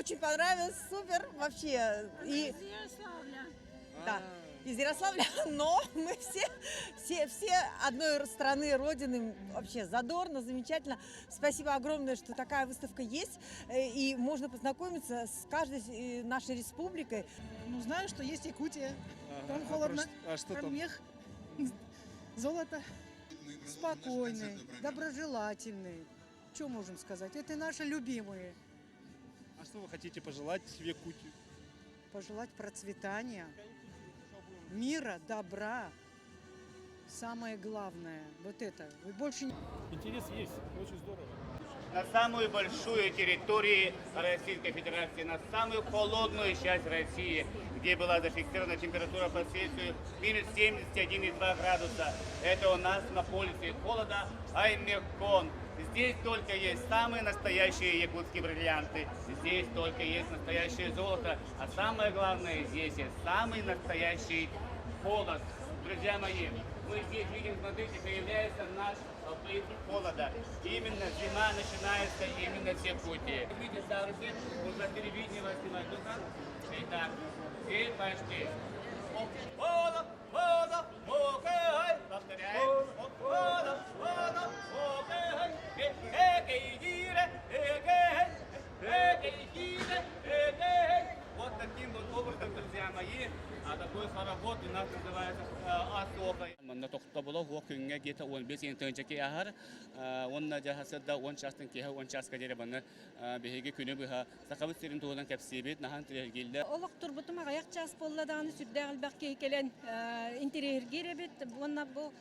Очень понравилось, супер вообще. И... Из Ярославля. Да, из Ярославля, но мы все, все, все одной страны, родины, вообще задорно, замечательно. Спасибо огромное, что такая выставка есть, и можно познакомиться с каждой нашей республикой. Ну, знаю, что есть Якутия. Там А холодно, а что там там? мех, золото. Спокойный, доброжелательный. Что можем сказать? Это наши любимые. А что вы хотите пожелать в Якутию? Пожелать процветания, мира, добра. Самое главное, вот это. Вы больше не Интерес есть, очень здорово. На самую большую территорию Российской Федерации, на самую холодную часть России, где была зафиксирована температура по Цельсию минус 71,2 градуса. Это у нас на полюсе холода Аймекон. Здесь только есть самые настоящие якутские бриллианты, здесь только есть настоящее золото, а самое главное, здесь есть самый настоящий холод. Друзья мои, мы здесь видим, смотрите, появляется наш быт холода. Именно зима начинается именно в Якутии. Видите, за руки, нужно телевидение вас снимать. Ну-ка. Итак, и пошли. Холод, холод, окей. Повторяем. Холод, холод, окей. Экей, гире, экей, экей, гире, экей. Вот таким вот образом, друзья мои, а такой хоровод у нас называется осокой. Манна тохтоболо хуох күҥҥэ где-то 15 тыһыынча киһи ааһар. Уонна дьаһасыда 10 чаастан киэһэ 10 чааска диэри манна биһиги күнү быһа Сахабыт сирин туһунан кэпсиибит, наһаа интэриэһиргииллэр. Олохтурбутум аҕыйах чаас буолла даҕаны сүрдээх элбэх киһи кэлэн интэриэһиргиир эбит. Уонна бу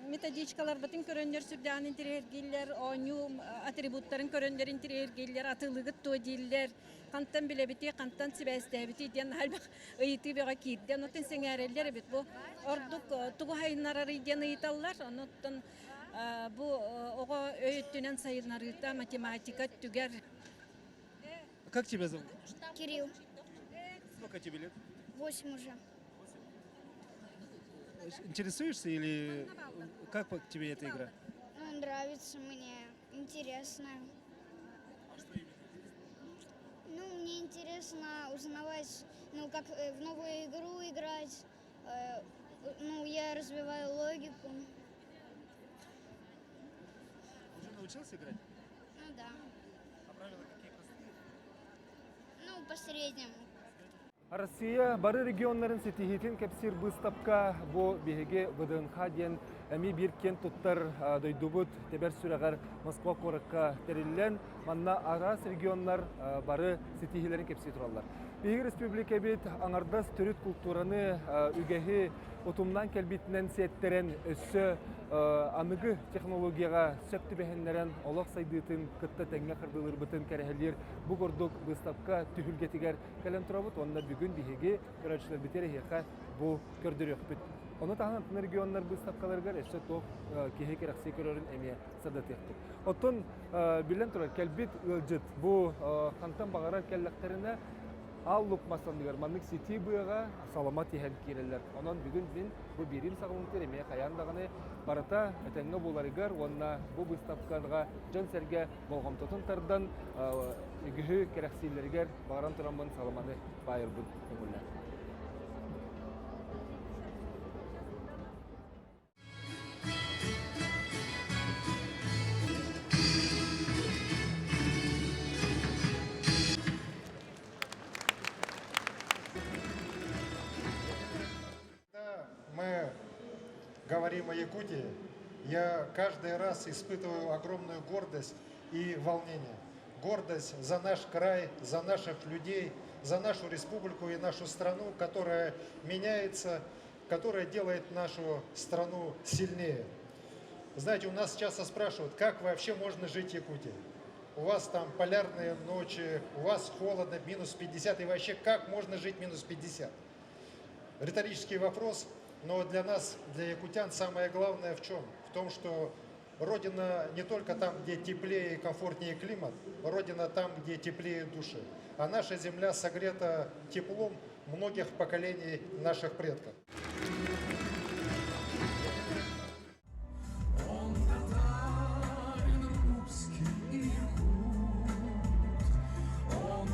методичкаларбытын көрөннөр сүрдээҕин интэриэһиргииллэр, оонньуу атрибуттарын көрөннөр интэриэһиргииллэр, атыылыгыт дуо дииллэр. Хантан билэбитий, хантан сибээстээбитий диэн элбэх ыйытыы бөҕө киирдэ. Онтон сэҥээрэллэр эбит. Бу ордук тугу сайыннарарый диэн ыйыталлар. Онуттан бу оҕо өй өттүнэн сайыннарыыта математика өттүгэр. Как тебя зовут? Кирилл. Сколько тебе лет? 8 уже. Интересуешься или как тебе эта игра? Ну, нравится мне, интересно. Ну, мне интересно узнавать, ну, как в новую игру играть. Ну, я развиваю логику. Уже научился играть? Ну, да. А правила какие простые? Ну, по среднему. Россия бары регионнарын ситиһиитин кэпсиир быыстапка бу биһиги ВДНХ диэн эмиэ биир киэн туттар дойдубут тэбэр сүрэҕэр Москва куоракка тэриллэн, манна араас регионнар бары ситиһиилэрин кэпсии тураллар. Биһиги республикабыт аҥардас төрүт култуураны, үгэһи утумнаан кэлбитинэн сиэттэрэн өссө аныгы технологияҕа сөп түбэһиннэрэн олох сайдыытын кытта тэҥҥэ хардыылыырбытын кэрэһэлиир бу курдук быыстапка түһүлгэтигэр кэлэн турабыт уонна бүгүн биһиги көрөөччүлэрбитигэр эһиэхэ бу көрдөрүөхпүт. Ону таһынан атын регионнар быыстапкаларыгар өссө туох киһи кэрэхсии көрөрүн эмиэ сырдатыахпыт. Оттон биллэн турар кэлбит ыалдьыт бу хантан баҕарар кэллэхтэринэ Аал Лук мас анныгар маннык ситии быаҕа салама тиһэн киирэллэр. Онон бүгүн мин бу биириим саҕалыытыгар эмиэ хайаан даҕаны барыта этэҥҥэ буоларыгар уонна бу быыстапкаҕа дьон-сэргэ болҕомтотун тардан үгүһү кэрэхсииллэригэр баҕаран тураммын саламаны баайарбын көҥүллээтим. Когда мы говорим о Якутии, я каждый раз испытываю огромную гордость и волнение. Гордость за наш край, за наших людей, за нашу республику и нашу страну, которая меняется, которая делает нашу страну сильнее. Знаете, у нас часто спрашивают, как вообще можно жить в Якутии? У вас там полярные ночи, у вас холодно, минус 50, и вообще как можно жить минус 50? Риторический вопрос, но для нас, для якутян, самое главное в чем? В том, что Родина не только там, где теплее и комфортнее климат, Родина там, где теплее души. А наша земля согрета теплом многих поколений наших предков. Он татарин, русский и якут, он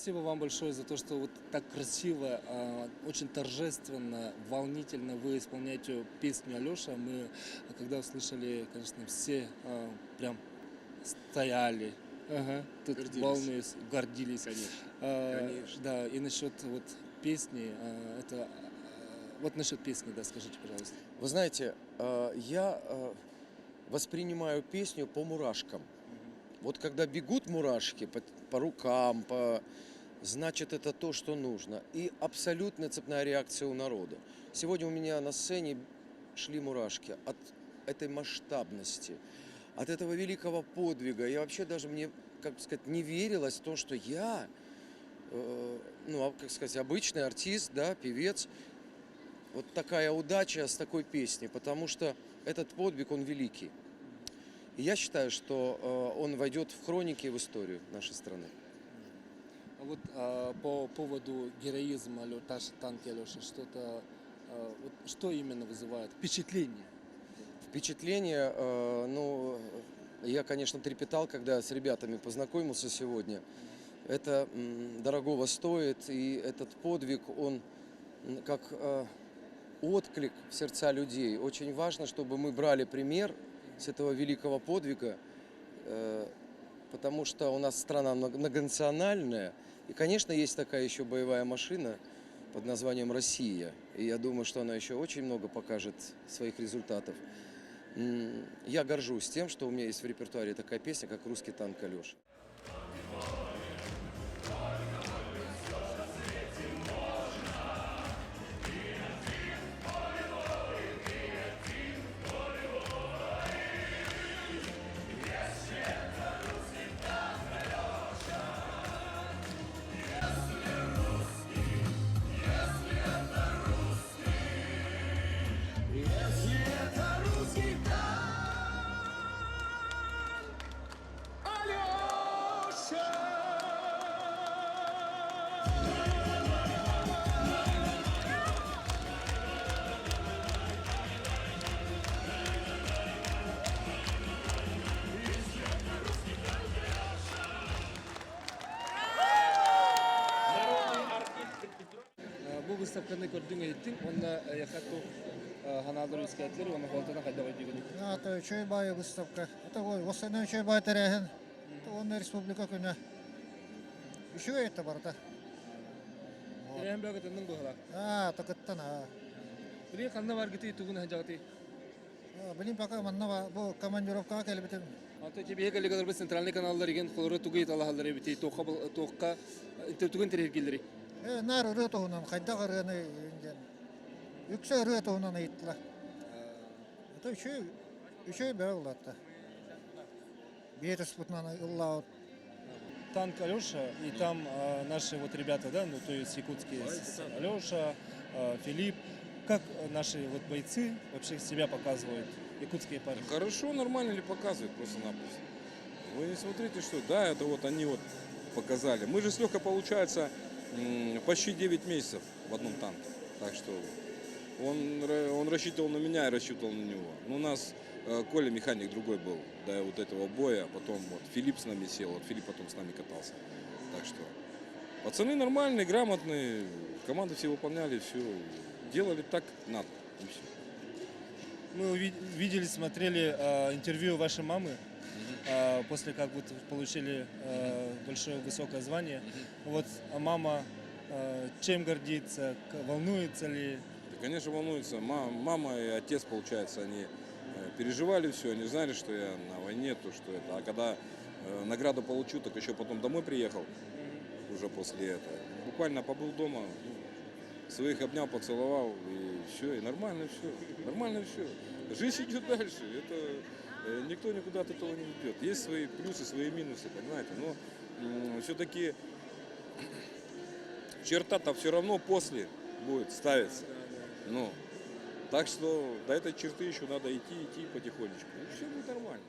Спасибо вам большое за то, что вот так красиво, очень торжественно, волнительно вы исполняете песню Алеша. Мы, когда услышали, конечно, все прям стояли. Ага, тут Гордились. волнуясь, гордились. Конечно. Конечно. Да, и насчет вот песни, это вот насчет песни, да, скажите, пожалуйста. Вы знаете, я воспринимаю песню по мурашкам. Вот когда бегут мурашки по рукам, значит, это то, что нужно. И абсолютно цепная реакция у народа. Сегодня у меня на сцене шли мурашки от этой масштабности, от этого великого подвига. Я вообще даже мне, как сказать, не верилось в то, что я, ну, как сказать, обычный артист, да, певец, вот такая удача с такой песней, потому что этот подвиг, он великий. И я считаю, что он войдет в хроники и в историю нашей страны. А вот по поводу героизма танки Алеши, что-то, вот что именно вызывает впечатление? Впечатление, ну, я, конечно, трепетал, когда с ребятами познакомился сегодня. Это дорогого стоит, и этот подвиг, он как отклик в сердца людей. Очень важно, чтобы мы брали пример с этого великого подвига, потому что у нас страна многонациональная, и, конечно, есть такая еще боевая машина под названием «Россия», и я думаю, что она еще очень много покажет своих результатов. Я горжусь тем, что у меня есть в репертуаре такая песня, как «Русский танк Алеша». Бу выставканы көрдүҥ иһиттиҥ, уонна эйиэхэ туох санаалар үөскээтилэр уонна холтона хайдах өйдүүгүнүй? Это үчүгэй баҕайы выставка. Это ой, в основном үчүгэй баҕайы тэрээһин. Это республика күнэ. Үчүгэй это барыта. Тэрээһин бөҕө кытынныҥ быһыылаах. А, кыттан, а. Билигин ханна баргытый, тугун сылдьаҕытый? Билигин пока манна бу командировкаҕа кэлбитим. Онтон биһиги коллегаларбыт центральный каналлар игин холоро тугу талаһаллар эбитий, туохха туохха тугун интэриэһиргииллэрий? Наар ырыа туһунан, хайдах ырыаны диэн. Үксэ ырыа туһунан ыйыттылар. Это үчүгэй, үчүгэй бөҕө улаатта. Биир ыспытынан ыллаабыт. Танк Алеша, и там наши вот ребята, да, ну то есть якутские, Алеша, Филипп. Как наши вот бойцы вообще себя показывают, якутские парни? Хорошо, нормально ли показывают просто-напросто. Вы не смотрите, что да, это вот они вот показали. Мы же с Лехой, получается, почти 9 месяцев в одном танке. Так что он рассчитывал на меня, я рассчитывал на него. Но у нас Коля механик другой был до вот этого боя. Потом вот Филипп с нами сел, вот Филипп потом с нами катался. Так что пацаны нормальные, грамотные, команды все выполняли, все делали так, как надо. И все. Мы видели, смотрели интервью вашей мамы после как вот получили большое высокое звание. Вот а мама чем гордится, волнуется ли? Да, конечно, волнуется. Мама и отец, получается, они переживали все, они знали, что я на войне, то что это. А когда награду получу, так еще потом домой приехал, уже после этого. Буквально побыл дома, ну, своих обнял, поцеловал, и все, и нормально все, нормально все. Жизнь идет дальше, это никто никуда от этого не уйдет. Есть свои плюсы, свои минусы, понимаете, но все-таки черта-то все равно после будет ставиться. Ну, так что до этой черты еще надо идти, идти потихонечку. И все будет нормально.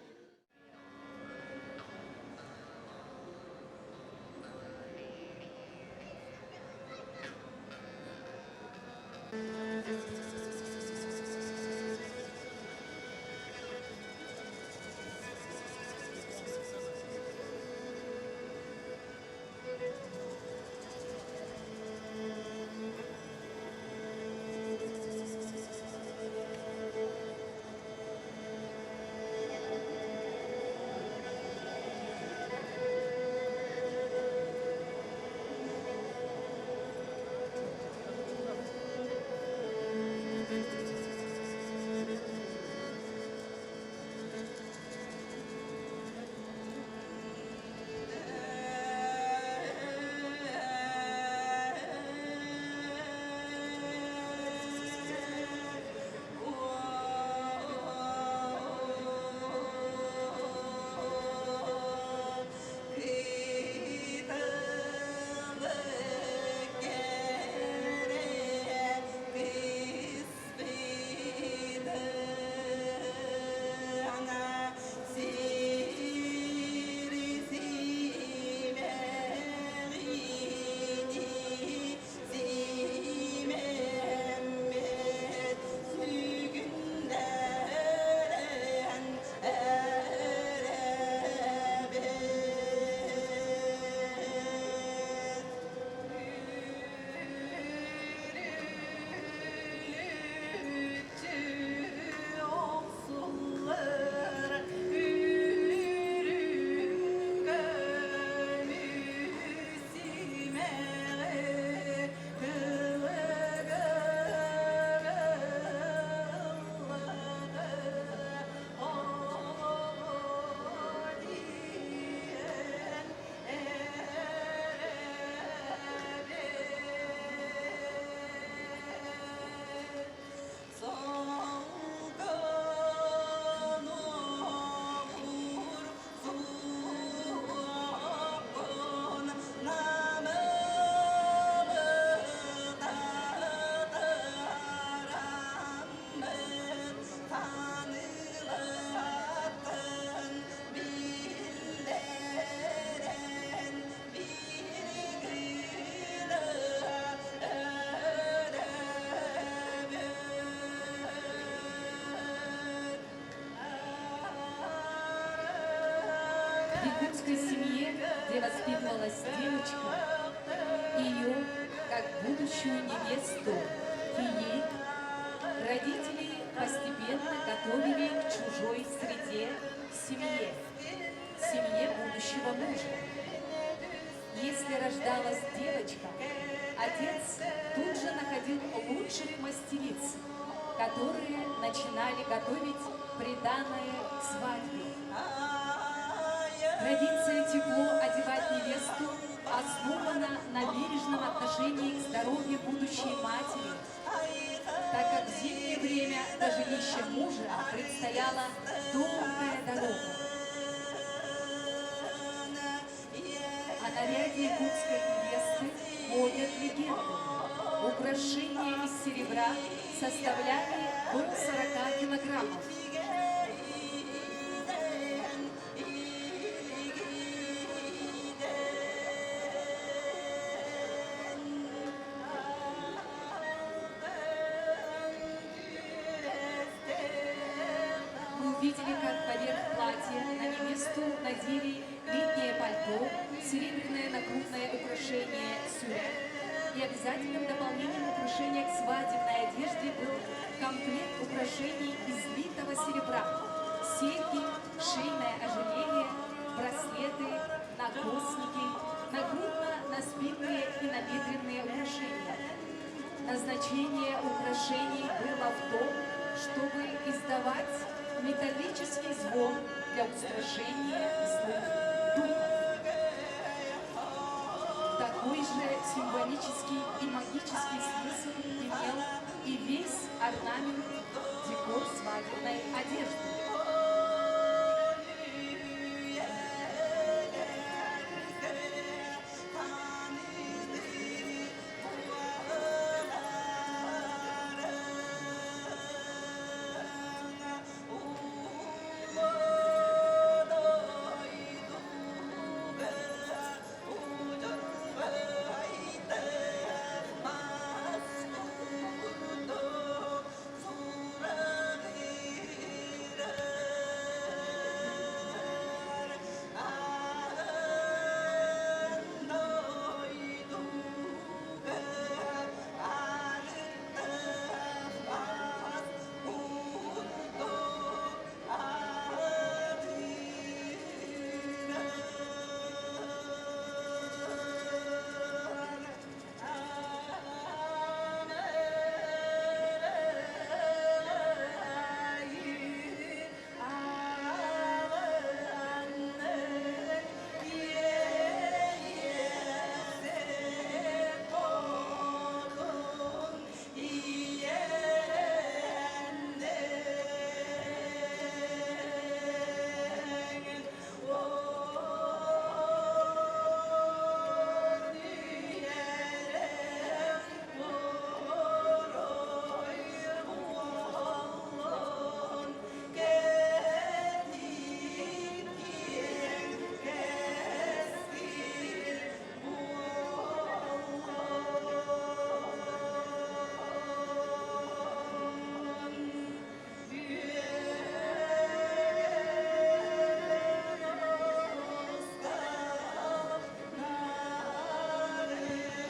якутской семье, где воспитывалась девочка, ее, как будущую невесту, киит, родители постепенно готовили к чужой среде, семье, семье будущего мужа. Если рождалась девочка, отец тут же находил лучших мастериц, которые начинали готовить приданое к свадьбе. Традиция тепло одевать невесту основана на бережном отношении к здоровью будущей матери, так как в зимнее время до жилища мужа предстояла долгая дорога. О наряде якутской невесты ходят легенды. Украшения из серебра составляли до 40 килограммов. Мы увидели, как поверх платья на невесту надели летнее пальто, серебряное нагрудное украшение сюря. И обязательным дополнением украшения к свадебной одежде был комплект украшений из литого серебра. Серьги, шейное ожерелье, браслеты, накосники, нагрудно-наспинные и набедренные украшения. Назначение украшений было в том, чтобы издавать металлический звон для устрашения злых духов. Такой же символический и магический смысл имел и весь орнамент декор свадебной одежды.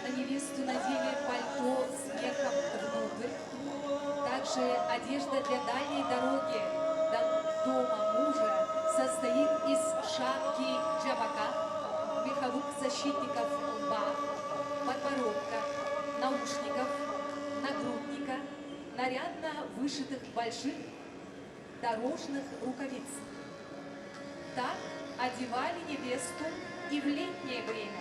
На невесту надели пальто с мехом внутрь. Также одежда для дальней дороги до дома мужа состоит из шапки джабака, меховых защитников лба, подбородка, наушников, нагрудника, нарядно вышитых больших дорожных рукавиц. Так одевали невесту и в летнее время.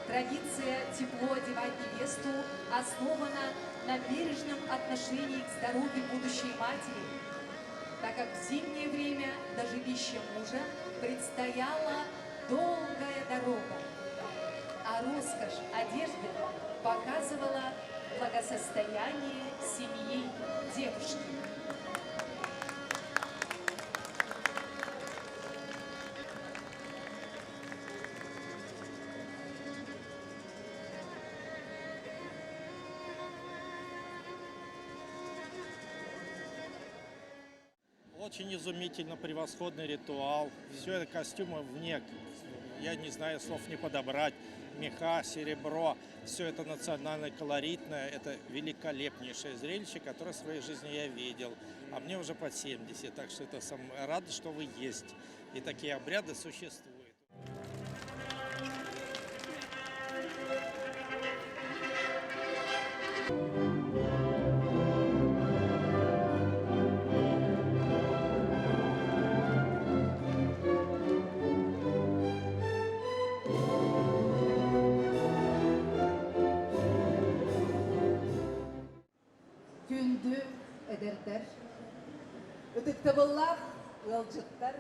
Традиция тепло одевать невесту основана на бережном отношении к здоровью будущей матери, так как в зимнее время до жилища мужа предстояла долгая дорога, а роскошь одежды показывала благосостояние семьи девушки. Очень изумительно, превосходный ритуал. Все это костюмы вне, я не знаю, слов не подобрать. Меха, серебро, все это национально колоритное. Это великолепнейшее зрелище, которое в своей жизни я видел. А мне уже под 70, так что это сам рад, что вы есть. И такие обряды существуют. Күндү эдэрдэр, ытыктабыллаах ыалдьыттар,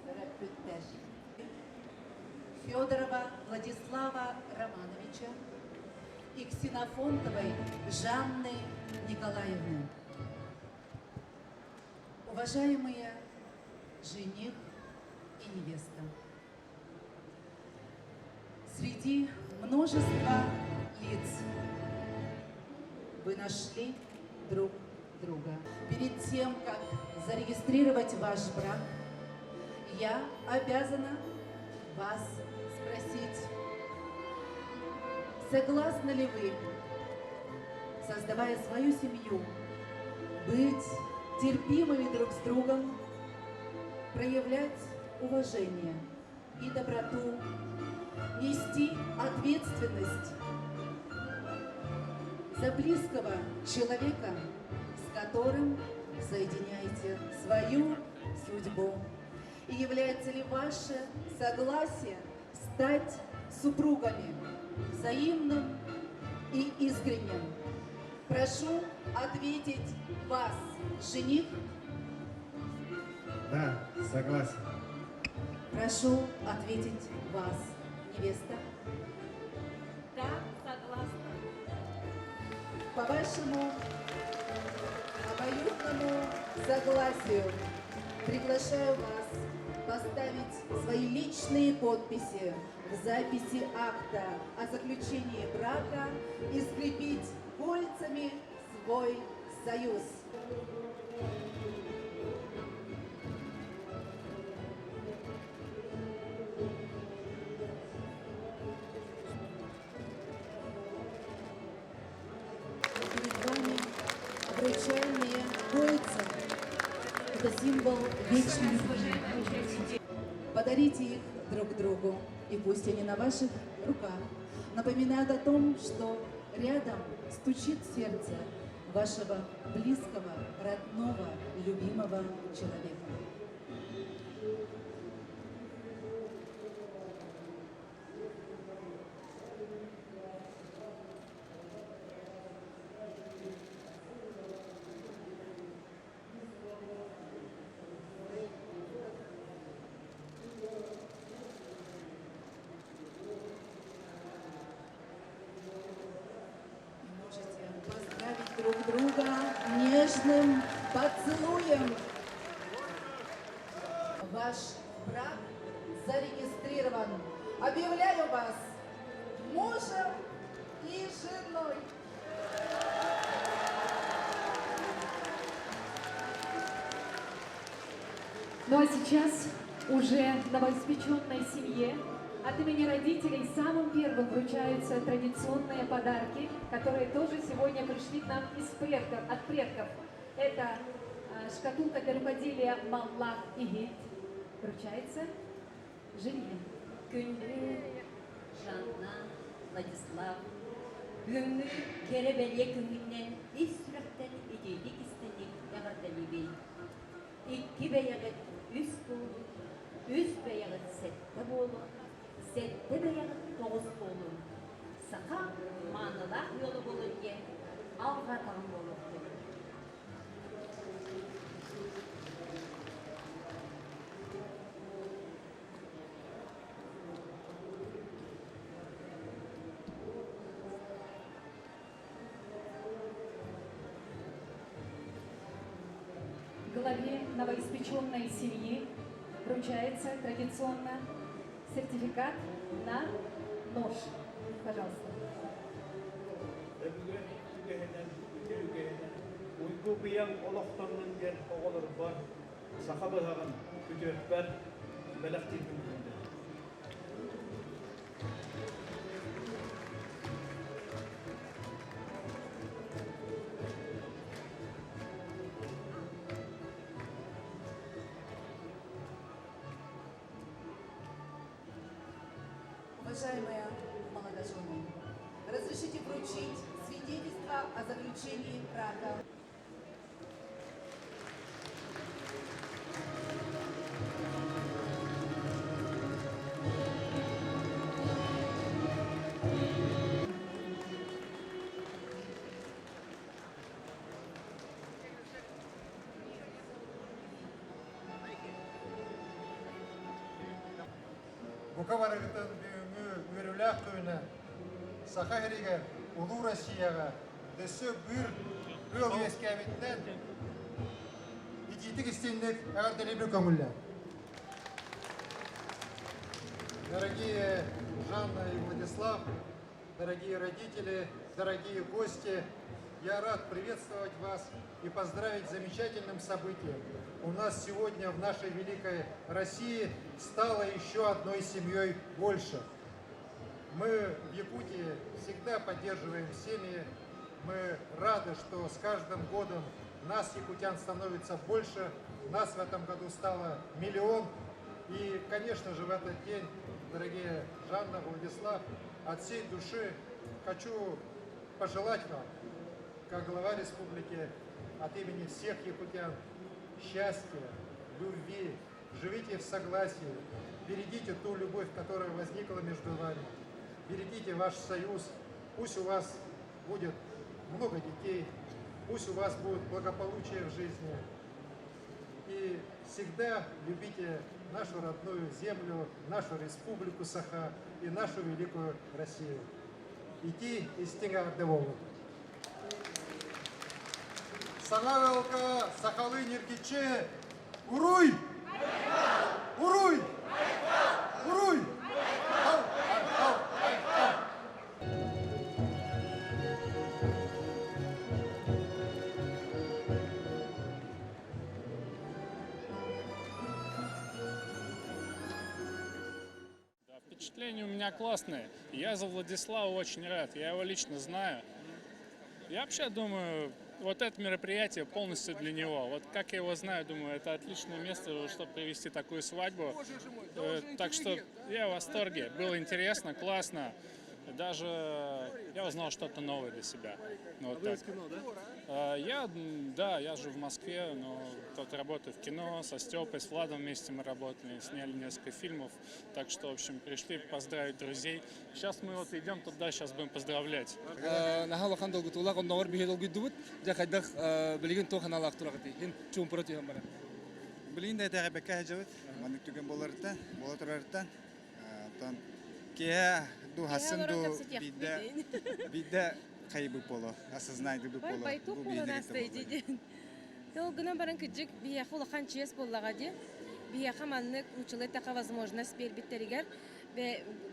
төрөппүттэр. Федорова Владислава Романовича и Ксенофонтовой Жанны Николаевны. Уважаемые жених и невеста, среди множества лиц вы нашли друг друга. Перед тем, как зарегистрировать ваш брак, я обязана вас спросить, согласны ли вы, создавая свою семью, быть терпимыми друг с другом, проявлять уважение и доброту, нести ответственность за близкого человека, с которым соединяете свою судьбу. И является ли ваше согласие стать супругами взаимным и искренним? Прошу ответить вас, жених. Да, согласен. Прошу ответить вас, невеста. Да, согласна. По вашему обоюдному согласию приглашаю вас поставить свои личные подписи в записи акта о заключении брака и скрепить кольцами свой союз. Перед вами обручальные кольца. Это символ вечной любви. Подарите их друг другу, и пусть они на ваших руках напоминают о том, что рядом стучит сердце вашего близкого, родного, любимого человека. Можете поздравить друг друга нежным поцелуем. Ваш брак зарегистрирован. Объявляю вас мужем и женой. Ну а сейчас уже новоиспеченной семье от имени родителей самым первым вручаются традиционные подарки, которые тоже сегодня пришли к нам из предков, от предков. Это шкатулка для рукоделия Маллах Иһит. Вручается жене. Күндү Жанна, Владислав, бүгүҥҥү кэрэ бэлиэ күҥҥүтүнэн ис сүрэхтэн итиитик-истиҥник эҕэрдэлиибин. Икки бэйэҕит үс буолун, үс бэйэҕит сэттэ буолун, сэттэ бэйэҕит тоҕус буолун. Саха маанылаах ыала буолун диэн алҕаатаҕым буолуохтун. Главе новоиспеченной семьи вручается традиционно сертификат на нож. Пожалуйста. Өбүгэ үгэһинэн, үтүө үгэһинэн уйгу быйаҥ олохтоннун диэн оҕолорбор, Саха быһаҕын күтүөппэр бэлэхтиирбин көҥүллээн. Уважаемые молодожены, разрешите вручить свидетельство о заключении брака. Бука барыгытын бүгүҥҥү үөрүүлээх күнүнэн Саха сиригэр, Улуу Россияҕа өссө бүүр ыал үөскээбитинэн итиитик истиҥник эҕэрдэлиирбин көҥүллээн. Дорогие Жанна и Владислав, дорогие родители, дорогие гости, я рад приветствовать вас и поздравить с замечательным событием. У нас сегодня в нашей великой России стало еще одной семьей больше. Мы в Якутии всегда поддерживаем семьи. Мы рады, что с каждым годом нас, якутян, становится больше. Нас в этом году стало миллион. И, конечно же, в этот день, дорогие Жанна, Владислав, от всей души хочу пожелать вам, как глава республики, от имени всех якутян, счастья, любви, живите в согласии, берегите ту любовь, которая возникла между вами, берегите ваш союз, пусть у вас будет много детей, пусть у вас будет благополучие в жизни. И всегда любите нашу родную землю, нашу республику Саха и нашу великую Россию. Итии истиҥ эҕэрдэ буоллун. Саҥа ыалга сахалыы ньиргиччи Уруй! Уруй! Уруй! Айхал! Айхал! Айхал! Впечатления у меня классные. Я за Владислава очень рад. Я его лично знаю. Я вообще думаю, вот это мероприятие полностью для него. Вот как я его знаю, думаю, это отличное место, чтобы провести такую свадьбу. Так что я в восторге. Было интересно, классно. Даже я узнал что-то новое для себя. Ну, вот А вы так. из кино, да? Я, да, я живу в Москве, но тут работаю в кино, со Степой, с Владом вместе мы работали, сняли несколько фильмов. Так что, в общем, пришли поздравить друзей. Сейчас мы вот идем туда, сейчас будем поздравлять. Наһаа улахан долгутуулаах оннооҕор биһи долгуйдубут. Дьэ хайдах билигин туох аналаах турагытый? Ин чуумпура түһэн баран. Билигин да итэҕэйбэккэ сылдьабыт. Маннык түгэн буоларыттан, буола турарыттан. Оттон киэһэ дуу хасын дуу биирдэ биирдэ хайыбыт буолуо, осознайдыбыт буолуо. Байтук буолан ааста диэн. Ол гынан баран кырдьык биһиэхэ улахан чиэс буоллаҕа дии. Биһиэхэ маннык училы таха возможность биэрбиттэригэр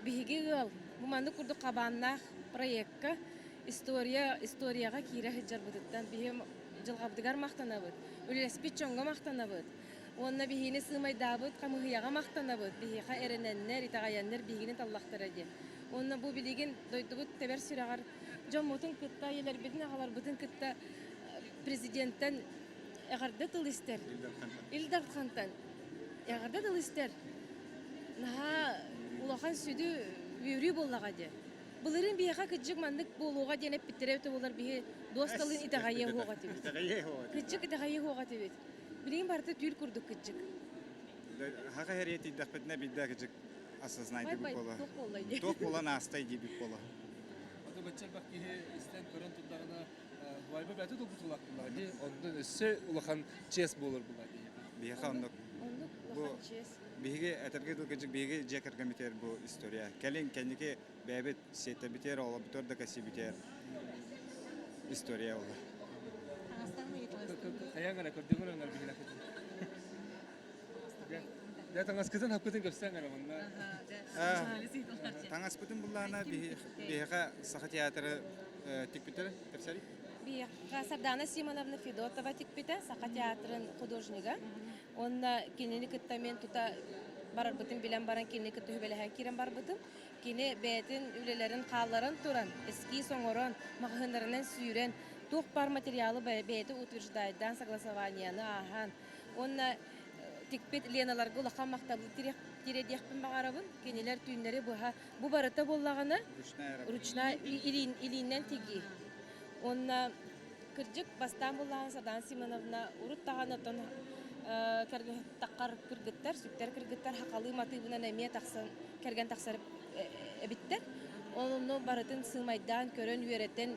биһиги ыал бу маннык курдук хабааннаах проекка история историяҕа киирэ сылдьарбытыттан биһи дьылҕабытыгар махтанабыт, үлэлэспит дьоҥҥо махтанабыт. Уонна биһигини сыымайдаабыт хамыыһыйаҕа махтанабыт, биһиэхэ эрэнэннэр, итэҕэйэннэр биһигини таллахтара диэн. Уонна бу билигин дойдубут тэбэр сүрэҕэр дьоммутун кытта, ийэлэрбитин, аҕаларбытын кытта президенттэн эҕэрдэ тыл истэр. Ил Дархантан эҕэрдэ тыл истэр. Наһаа улахан сүдү үөрүү буоллаҕа дии. Былырыын биһиэхэ кырдьык маннык буолуоҕа диэн эппиттэрэ эбитэ буоллар биһи дуосталыын итэҕэйиэ суоҕа этибит. Кырдьык итэҕэйиэ суоҕа этибит. Билигин барыта түүл курдук кырдьык. Хаха хэрийэ тиийдэхпитинэ биирдэ кырдьык осознайдыбыт буолуо. Туох буоллай дии. Туох буолан аастай диэбит буолуо. Аты бачча элбэх киһи истэн көрөн турдаҕына Вайба бэйэтэ долгутуулаах буоллаҕа дии. Онтон өссө улахан чиэс буолар буолла дии. Биһиэхэ оннук. Оннук Бу улахан чиэс. биһиги этэргэ дылы кырдьык биһиги дьиэ кэргэммитигэр бу история. Кэлин кэнники бэйэбит сиэтэбитигэр, оҕолорбутугар да кэсиибитигэр история буолар. Хайаан эрэ көрдүҥ эрэ биһилэххитин. Дьэ таҥаскытын хапкытын көпсөөн эрэ манна. Таҥаспытын буллаана биһиэхэ Саха театры тикпитэр кэпсэри. Биһиэхэ Сардана Симоновна Федотова тикпитэ, Саха театрын художнига. Уонна кинини кытта мен тута барарбытын билэн баран кинини кытта сүбэлэһэн киирэн барбытым. Кини бэйэтин үлэлэрин хаалларан туран, эскиз оҥорон, маҕаһыыннарынан сүүрэн, туох баар материалы бэйэтэ утверждайдаан, согласованиены ааһан уонна тикпит Леналарга улахан махталы тириэрдиэхпин баҕарабын. Кинилэр түүннэри быһа бу барыта буоллаҕына ручная илииннэн тигии. Уонна кырдьык бастаан буоллаҕына Сардаана Симоновна урут даҕаны оттон таххар кыргыттар, сүктэр кыргыттар хахалыы матыыбынан эмиэ тахсан кэргэн тахсар эбиттэр. Онно барытын сыымайдаан, көрөн, үөрэтэн,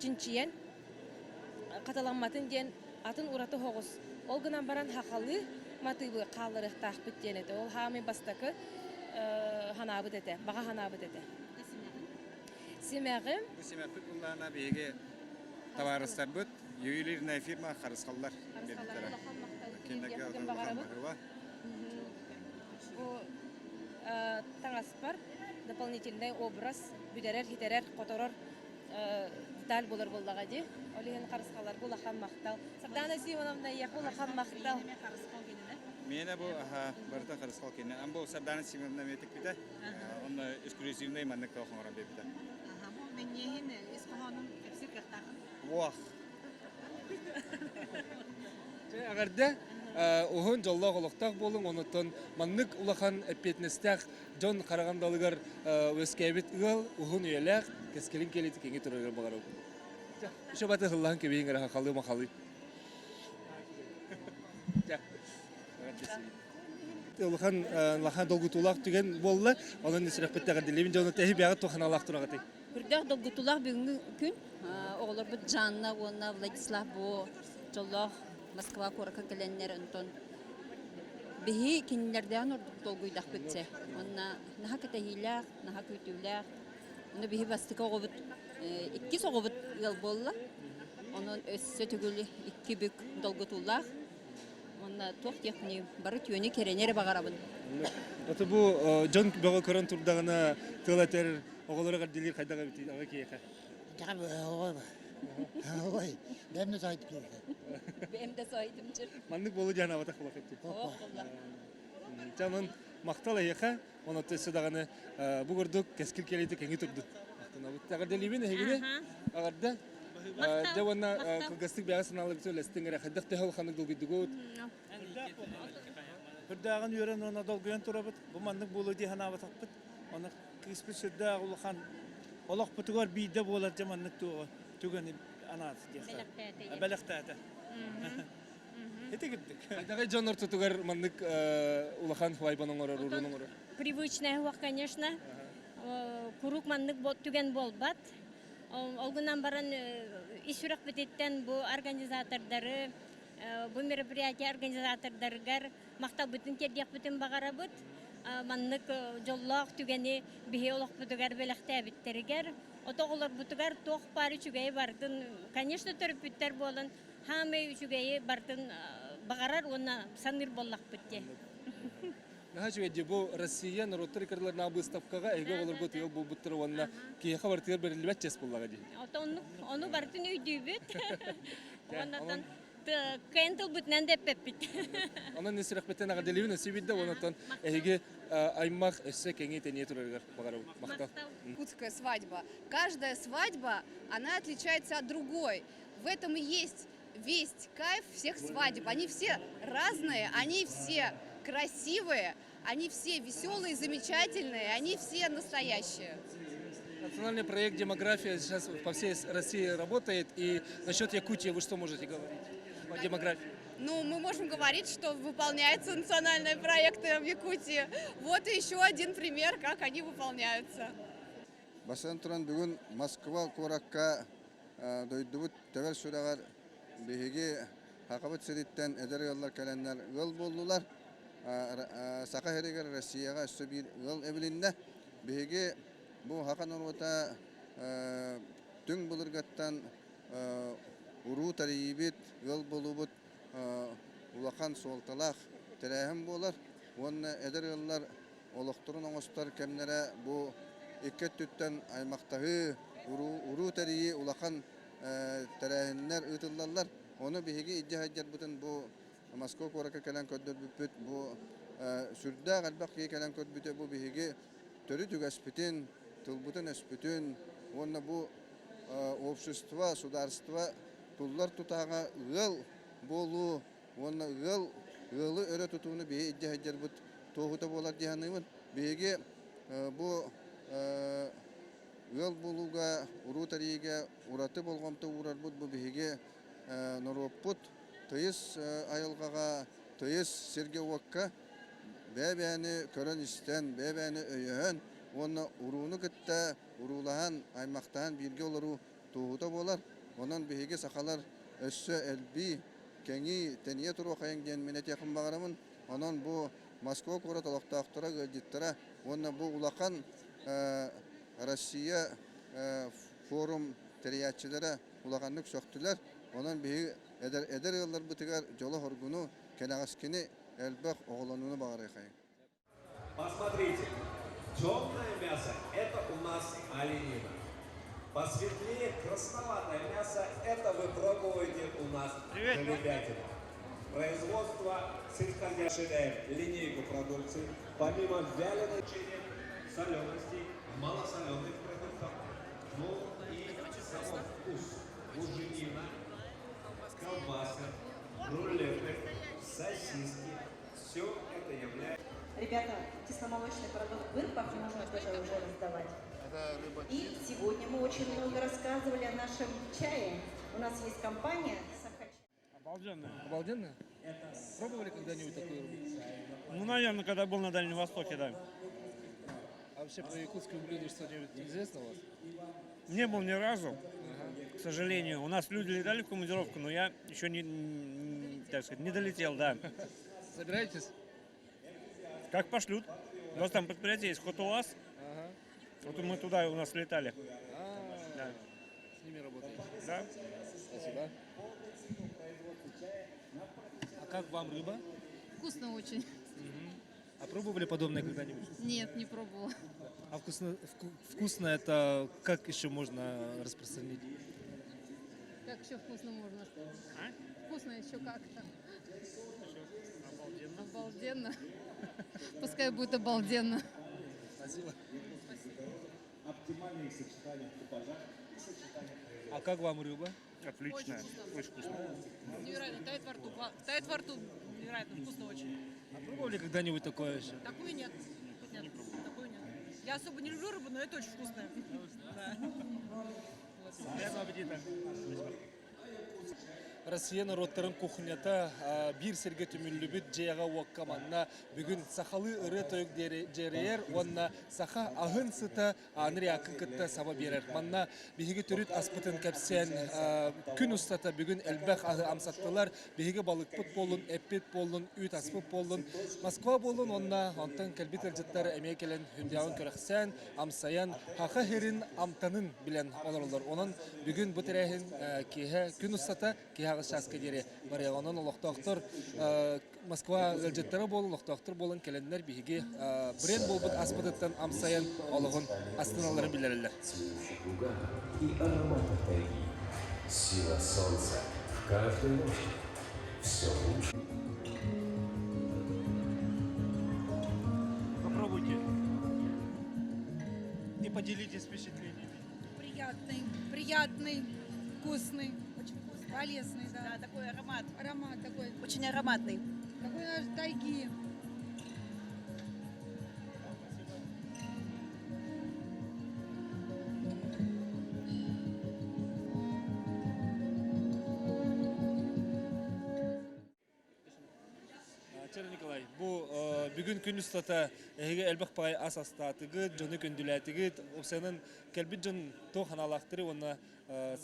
чинчийэн хатыламматын диэн атын ураты соҕус. Ол гынан баран хахалыы матыыбы хаалларыахтаахпыт диэн этэ. Ол хаамый бастакы ханаабыт этэ, баҕа ханаабыт этэ. Симэҕим. Бу симэхпит буллаана биһиги табаарыстарбыт ювелирная фирма Харысхаллар Харысхаллар улахан махтал тириэрдиэхпитин баҕарабыт. Бу таҥаспар дополнительный образ бүтэрэр, хитэрэр, хоторор деталь буолар буоллаҕа дии. Ол иһин харысхалларга улахан махтал. Сардаана Симоновна, эйиэхэ улахан махтал. Миэнэ бу барыта харысхал кинэ. Ам бу Сардаана Симоновна эмиэ тикпитэ. Онно эксклюзивный маннык туох оҥорон биэрбитэ. Бу мэҥиэһин ис хоһоонун кэпсиир кыахтааххын? Уох. Дьэ, эҕэрдэ уһун дьоллоох олохтоох буолуҥ, онуттан маннык улахан эппиэтинэстээх дьон Карагандалыгар үөскээбит ыал уһун үйэлээх кэскилин кэлити кэҥии турарыгар баҕарабын. Еще баты хыллаһан кэбиһиҥ эрэ хахалыы махалыы. Улахан улахан долгутуулаах түгэн буолла. Онон сүрэхпит эҕэрдэлиибин дьону тэһи бэҕэ туханалаах тураҕытый. Үрдээх долгутуулаах бүгүҥҥү күн оҕолорбут Жанна уонна Владислав бу дьоллоох Москва куоракка кэлэннэр онтон биһи кинилэрдээн ордук долгуйдахпыт дьэ. Уонна наһаа кэтэһиилээх, наһаа күүтүүлээх. Ону биһи бастакы оҕобут, иккис оҕобут ыал буолла. Онон өссө төгүл икки бүк долгутуулаах. Уонна туох диэхпиний, бары түөнү кэрэни эрэ баҕарабын. Ото бу дьон бөҕө көрөн турдаҕына тыл этэр оҕолоро эҕэрдэлиир хайдах эбитий аҕа киһиэхэ? Ой, бэм да сойдум. Бэм да сойдум чыр. Маннык болу диэн абатах булахытты. Чэ, онон махтал эһиэхэ, онон өссө даҕаны бу курдук кэскил кэлиитэ кэҥии турдун. Махтанабыт. Эҕэрдэлиибин эһигини. Эҕэрдэ. Дьэ уонна кылгастык бэйэҕэ санааларгытын үллэстиҥ эрэ. Хайдах төһө улаханнык долгуйдугут? Үрдээҕин үөрэн уонна долгуйан турабыт. Бу маннык буолуо дии санаабатахпыт. Оны кыыспыт сүрдээх улахан олохпутугар биирдэ буолар дьэ маннык туоҕу түгэни анаат диэххэ. Бэлэхтээтэ. Ити кырдык. Хайдаҕай дьон ортотугар маннык улахан хуайбан оҥорор, уруун оҥорор? Привычная уох, конечно. Куруук маннык түгэн буолбат. Ол гынан баран ис сүрэхпититтэн бу организатордары, бу мероприятие организатордарыгар махталбытын тиэрдиэхпитин баҕарабыт. Маннык дьоллоох түгэни биһи олохпутугар бэлэхтээбиттэригэр, ото оҕолорбутугар туох баар үчүгэйи барытын, конечно, төрөппүттэр буолан, хаамай үчүгэйи барытын баҕарар уонна саныыр буоллахпыт дии. Наһаа үчүгэй дии бу Россия норуоттар иккардыларынааҕы быыстапкаҕа эһиги оҕолоргут ыал буолбуттара уонна киһиэхэ барытыгар бэриллибэт чиэс буоллаҕа дии. Ото ону барытын өйдүүбүт. Уонна кыайан тылбытынан да эппэппит. Онон ис сүрэхпиттэн эҕэрдэлиибин өссө биирдэ уонна эһиги аймах өссө кэҥии тэнийэ турарыгар баҕарабын. Махтал. Якутская свадьба. Каждая свадьба, она отличается от другой. В этом и есть весь кайф всех свадеб. Они все разные, они все красивые, они все веселые, замечательные, они все настоящие. Национальный проект «Демография» сейчас по всей России работает. И насчет Якутии вы что можете говорить по демографии? Ну, мы можем говорить, что выполняются национальные проекты в Якутии. Вот и еще один пример, как они выполняются. Бастатан туран бүгүн Москва куоракка дойдубут тэбэр сүрэҕэр биһиги Сахабыт сириттэн эдэр ыаллар кэлэннэр ыал буоллулар. Саха сиригэр Россияҕа өссө биир ыал эбилиннэ. Биһиги бу саха норуота түҥ былыргаттан уруу тэрийиибит, ыал буолуубут улахан суолталаах тэрээһин буолар уонна эдэр ыаллар олохторун оҥостор кэмнэрэ бу икки өттүттэн аймахтаһыы, уруу тэрийии улахан тэрээһиннэр ыытыллаллар. Ону биһиги илдьэ сылдьарбытын бу Москва куоракка кэлэн көрдөрбүппүт. Бу сүрдээх элбэх киһи кэлэн көрбүтэ. Бу биһиги төрүт үгэспитин, тылбытын-өспүтүн уонна бу общество, судаарство туллар тутааҕа ыал буолуу уонна ыал ыалы өрө тутууну биһи илдьэ сылдьарбыт туоһута буолар дии саныыбын. Биһиги бу ыал буолууга, уруу тэрийиигэ ураты болҕомто уурарбыт бу биһиги норуоппут тыйыс айылҕаҕа, тыйыс сиргэ-уокка бэйэ-бэйэни көрөн-истэн, бэйэ-бэйэни өйөһөн уонна урууну кытта уруулаһан, аймахтаһан бииргэ олоруу туоһута буолар. Онон биһиги сахалар өссө элбии, кэҥии, тэнийэ туруохайыҥ диэн мин этиэхпин баҕарабын. Онон бу Москва куорат олохтоохторо, ыалдьыттара уонна бу улахан Россия форум тэрийээччилэрэ улаханнык сөхтүлэр. Онон биһиги эдэр, эдэр ыалларбытыгар дьолу-соргуну, кэнэҕэскини элбэх оҕолонууну баҕарыахайыҥ. Посмотрите, темное мясо – это у нас оленина. Посветлее красноватое мясо – это вы пробуете у нас голубятину. Производство сельскохозяйственная линейку продукции, помимо вяленой соленостей, малосоленых продуктов, ну и само вкус. Буженина, колбасы, рулеты, сосиски. Все это является... Ребята, кисломолочный продукт в Ирпах можно тоже уже раздавать. И сегодня мы очень много рассказывали о нашем чае. У нас есть компания «Сахачай». Обалденно. Обалденно? Пробовали когда-нибудь такую рыбу? Ну, наверное, когда был на Дальнем Востоке, да. А вообще про якутское блюдо что-нибудь известно у вас? Не был ни разу, к сожалению. У нас люди летали в командировку, но я еще не, так сказать, не долетел, да. Собираетесь? Как пошлют. У нас там предприятие есть Хотуаз. Ага. Вот мы туда у нас летали. А, Да. С ними работаете? Да. Спасибо. А как вам рыба? Вкусно очень. А пробовали подобное когда-нибудь? Нет, не пробовала. А вкусно, вкусно это как еще можно распространить? Как еще вкусно можно? А? Вкусно еще как-то. Обалденно. Обалденно. Пускай будет обалденно. Спасибо. Оптимальные сочетания в купажах и сочетания А как вам рыба? Отлично. Очень вкусно. Невероятно, тает во рту. Тает во рту, невероятно, вкусно очень. А пробовали когда-нибудь такое еще? Такую нет. Нет, такую нет. Я особо не люблю рыбу, но это очень вкусно. Да. Приятного аппетита. Россия норуоттарын кухнята биир сиргэ түмүллүбүт дьиэҕэ-уокка манна бүгүн сахалыы ырыа-тойук дьиэрэйэр уонна саха аһын сыта ааныр якын кытта саба биэрэр. Манна биһиги төрүт аспытын кэпсээн күн устата бүгүн элбэх аһы амсаттылар. Биһиги балыкпыт буоллун, эппит буоллун, үүт аспыт буоллун, Москва буоллун уонна онтон кэлбит ыалдьыттар эмиэ кэлэн хүндээҕин кэрэхсээн, амсайан, хаха сирин амтанын билэн олороллор. Онон бүгүн бу тэрээһин киэһэ күн устата киэһэ аҕыс чааска диэри барыаҕа. Онон олохтоохтор Москва ыалдьыттара буолан, олохтоохтор буолан кэлэннэр биһиги бренд буолбут аспытыттан амсайан олоҕун астыналларын биллэрэллэр. И ароматов тайги. Сила солнца в каждой ложке. Все лучше. Попробуйте. И поделитесь впечатлениями. Приятный, приятный, вкусный. Очень вкусный. Полезный, да. Да, такой аромат. Аромат такой. Очень ароматный. Такой наш тайги. Чер Николай, бу бүгүн күн устата эһиги элбэх баҕайы ас астаатыгыт, дьону күндүлээтигит, уопсайынан кэлбит дьон туох аналаахтары уонна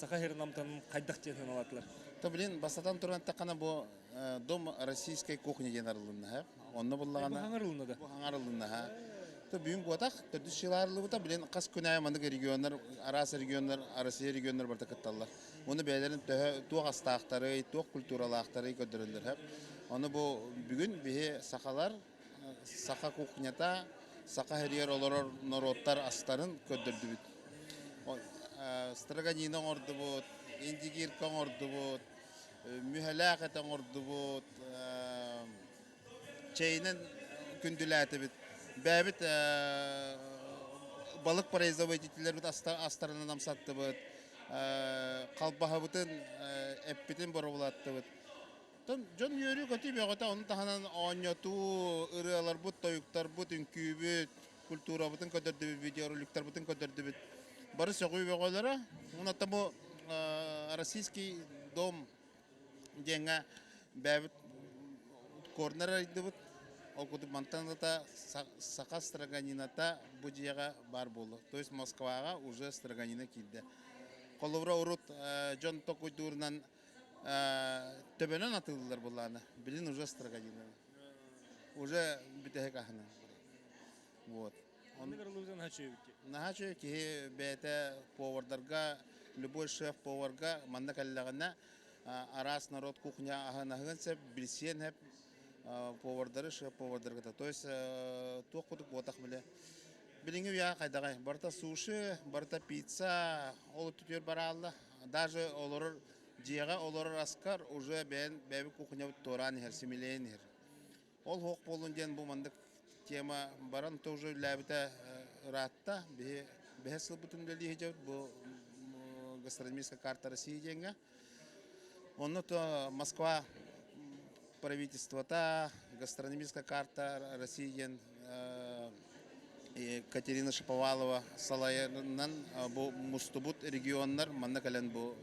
саха сирин амтанын хайдах диэн сыаналаатылар? То блин, бастатан туран эттэххинэ бу Дом российской кухни диэн арылынна Онно буллаҕына Бу хаҥарылынна да? Бу хаҥарылынна То бүгүн буотах төрдүс жыл арыллыбыта, блин, хас күн аайы маннык регионнар, араас регионнар, Россия регионнар барыта кытталлар. Уну бэйэлэрин төһө туох астаахтарый, туох культуралаахтарый көрдөрөллөр. Ону бу бүгүн биһи сахалар, саха кухнята, саха сиригэр олорор норуоттар астарын көрдөрдүбүт. Строганина оҥордубут, индигирка оҥордубут. Мүһэлээх этэ оҥордубут, чэйинэн күндүлээтибит. Бэйэбит балык производителлэрбит астарынан амсаттыбыт, халбаһыбытын, эппитин боруобалаттыбыт. Дьон үөрүү-көтүү бөҕөтө, ону таһынан оонньотуу, ырыаларбыт, тойуктарбыт, үҥкүүбүт, культурабытын көрдөрдүбүт, видеороликтарбытын көрдөрдүбүт. Бары сөҕүү бөҕөлөрө. Уонна бу Российский дом диэҥҥэ бэйэбит корнер арыйдыбыт. Ол курдук мантан ылата саха строганината бу дьиэҕэ баар буолла. То есть Москваҕа уже строганина киирдэ. Холобура урут дьон токуйдуурунан төбөнөн атыылыыллар буллаана. Билин уже строганина. Уже бүтэһик аһына. Вот. Наһаа үчүгэй киһи бэйэтэ повардарга, любой шеф-поварга манна кэллэҕинэ араас народ кухня аһын аһыан сөп, билсиэн сөп повардары, шеф-повардарга. То есть туох курдук буотах биле. Билиҥҥи үйэҕэ хайдаҕай? Барыта суши, барыта пицца, ол өттүтүгэр бараалла. Даже олорор дьиэҕэ олорор аскар уже бэйэн бэйэбит кухнябыт туораан иһэр, симилэйэн иһэр. Ол суох буоллун диэн бу маннык тема баран тоже үлэлээбитэ ыраатта. Биһи бэһис сылбытын үлэлии сылдьабыт бу гастрономическая карта России диэҥҥэ. Онно то Москва правительствота гастрономическая карта России диэн Катерина Шаповалова салайарынан бу мустубут регионнар манна кэлэн бу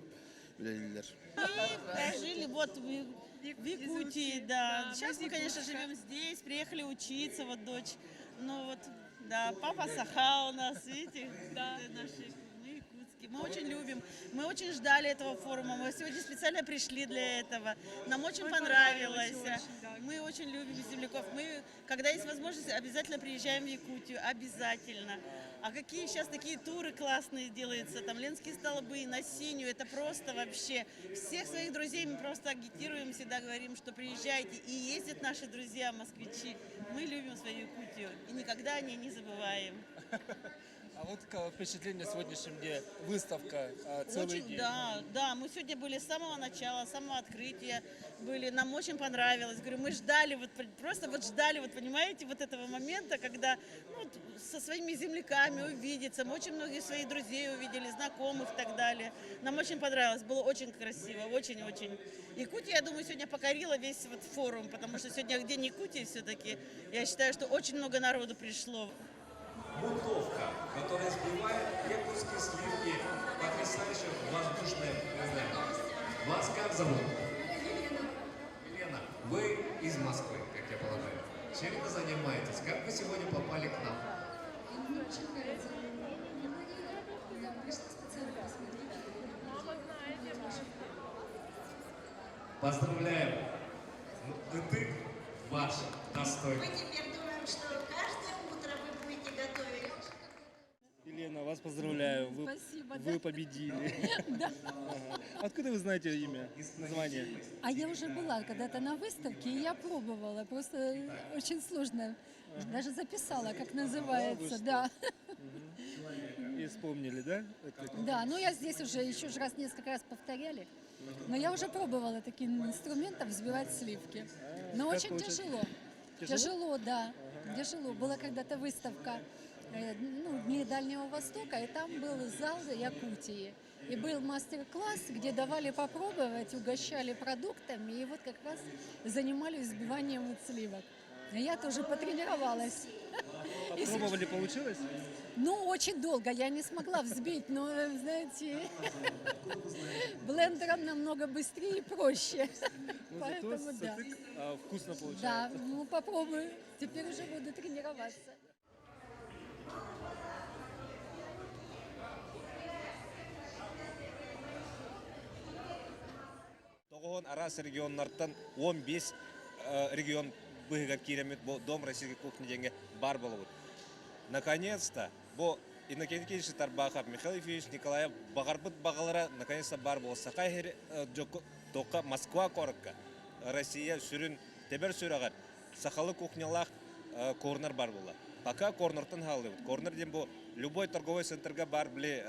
үлэлииллэр. Мы жили вот в Якутии, да. Сейчас мы, конечно, живем здесь, приехали учиться, вот дочь. Ну вот, да, папа Саха у нас, видите, да. наши, мы якутские. Мы очень любим, мы очень ждали этого форума, мы сегодня специально пришли для этого. Нам очень понравилось. Очень, да. Мы очень любим земляков. Мы, когда есть возможность, обязательно приезжаем в Якутию, обязательно. А какие сейчас такие туры классные делаются, там Ленские столбы, на Синюю, это просто вообще. Всех своих друзей мы просто агитируем, всегда говорим, что приезжайте. И ездят наши друзья, москвичи. Мы любим свою Якутию и никогда о ней не забываем. А вот впечатление сегодняшнем дне, выставка целый очень, день. Да, мы сегодня были с самого начала, с самого открытия были, нам очень понравилось. Говорю, мы ждали, вот просто вот ждали, вот понимаете, вот этого момента, когда ну, вот, со своими земляками увидеться. Мы очень многих своих друзей увидели, знакомых и так далее. Нам очень понравилось, было очень красиво, очень-очень. Якутия, я думаю, сегодня покорила весь вот форум, потому что сегодня день Якутии все-таки. Я считаю, что очень много народу пришло. Мутовка, которая сбивает якутские сливки, потрясающе воздушная. Вас как зовут? Елена. Елена, вы из Москвы, как я полагаю. Чем вы занимаетесь? Как вы сегодня попали к нам? Мне очень нравится. Я пришла специально посмотреть. Поздравляем! Ытык ваш достойный. Мы теперь думаем, что каждое утро вы будете готовить. Елена, вас поздравляю. Вы, Спасибо, вы да. победили. Да. Ага. Откуда вы знаете имя, название? А я уже была когда-то на выставке, и я пробовала. Просто очень сложно. Даже записала, как называется. Да. И вспомнили, да? Да, ну я здесь уже еще ж раз несколько раз повторяли. Но я уже пробовала таким инструментом взбивать сливки. Но Как очень получается? тяжело. Тяжело? Тяжело, да. Тяжело. Была когда-то выставка ну, Дни Дальнего Востока, и там был зал Якутии. И был мастер-класс, где давали попробовать, угощали продуктами, и вот как раз занимались взбиванием вот сливок. Я тоже потренировалась. И Попробовали, получилось? ну, очень долго я не смогла взбить, но, знаете, блендером намного быстрее и проще. Ну, зато Поэтому да. сытык, вкусно Да, получается. ну попробую. Теперь уже буду тренироваться. Тоҕуһун араас регионнартан 15 регион быһыгар киирэммит бу Дом российской кухни диэҥҥэ баар буолабыт. Наконец-то бу Иннокентий Кириллович Тарбахов, Михаил Ефимович Николаев баҕарбыт баҕалара наконец-то баар буола. Саха Тока Москва куоракка Россия сүрүн тэбэр сүрэҕэр сахалы кухнялаах корнер бар буолла. Пока корнертан хааллыбыт. Корнер диэн бу любой торговый центрга бар били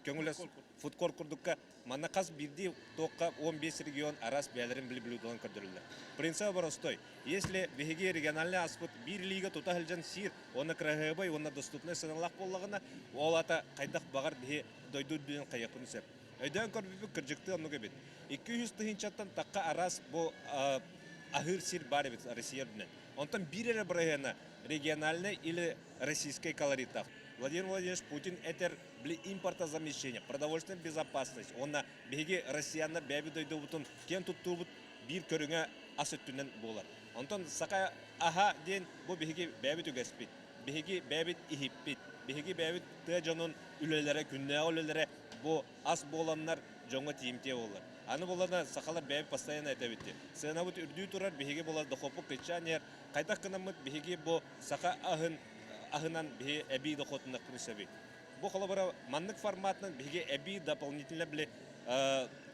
көҥүлэ фудкорт курдукка манна хас биирдии туохха 15 регион араас бэйэлэрин били блюдоларын көрдөрүллэр. Принцип простой. Если биһиги региональный аспыт биир лига тута сылдьан сиир, уонна кыраһыабай уонна доступнай сыаналаах буоллаҕына, ол ата хайдах баҕар биһи дойду үрдүнэн хайыахпын сөп. Өйдөөн көрбүппүт кырдьыктыы оннук эбит. 200 тыһыынчаттан тахха араас бу аһыыр сир баар эбит Россия үрдүнэн. Онтон биир эрэ бырайыана региональный или российский колориттаах. Владимир Владимирович Путин этэр били импортозамещение, продовольственная безопасность уонна биһиги россияннар бэйэбит дойдубутун киэн туттуубут биир көрүҥэ ас өттүнэн буолар. Онтон саха аһа диэн бу биһиги бэйэбит үгэспит, биһиги бэйэбит иһиппит, биһиги бэйэбит тыа дьонун үлэлэрэ, күннээҕи үлэлэрэ бу ас буоланнар дьоҥҥо тиийимтиэ буолар. Аны буолларына сахалар бэйэбит постоянно этэбит дии. Сыанабыт үрдүү турар, биһиги буолар дохуоппут кыччаан иһэр. Хайдах гынаммыт биһиги бу саха аһын аһынан биһи эбии дохуотуннахпын сөбүй. Бу холобура маннык форматынан биһиги эбии дополнительно били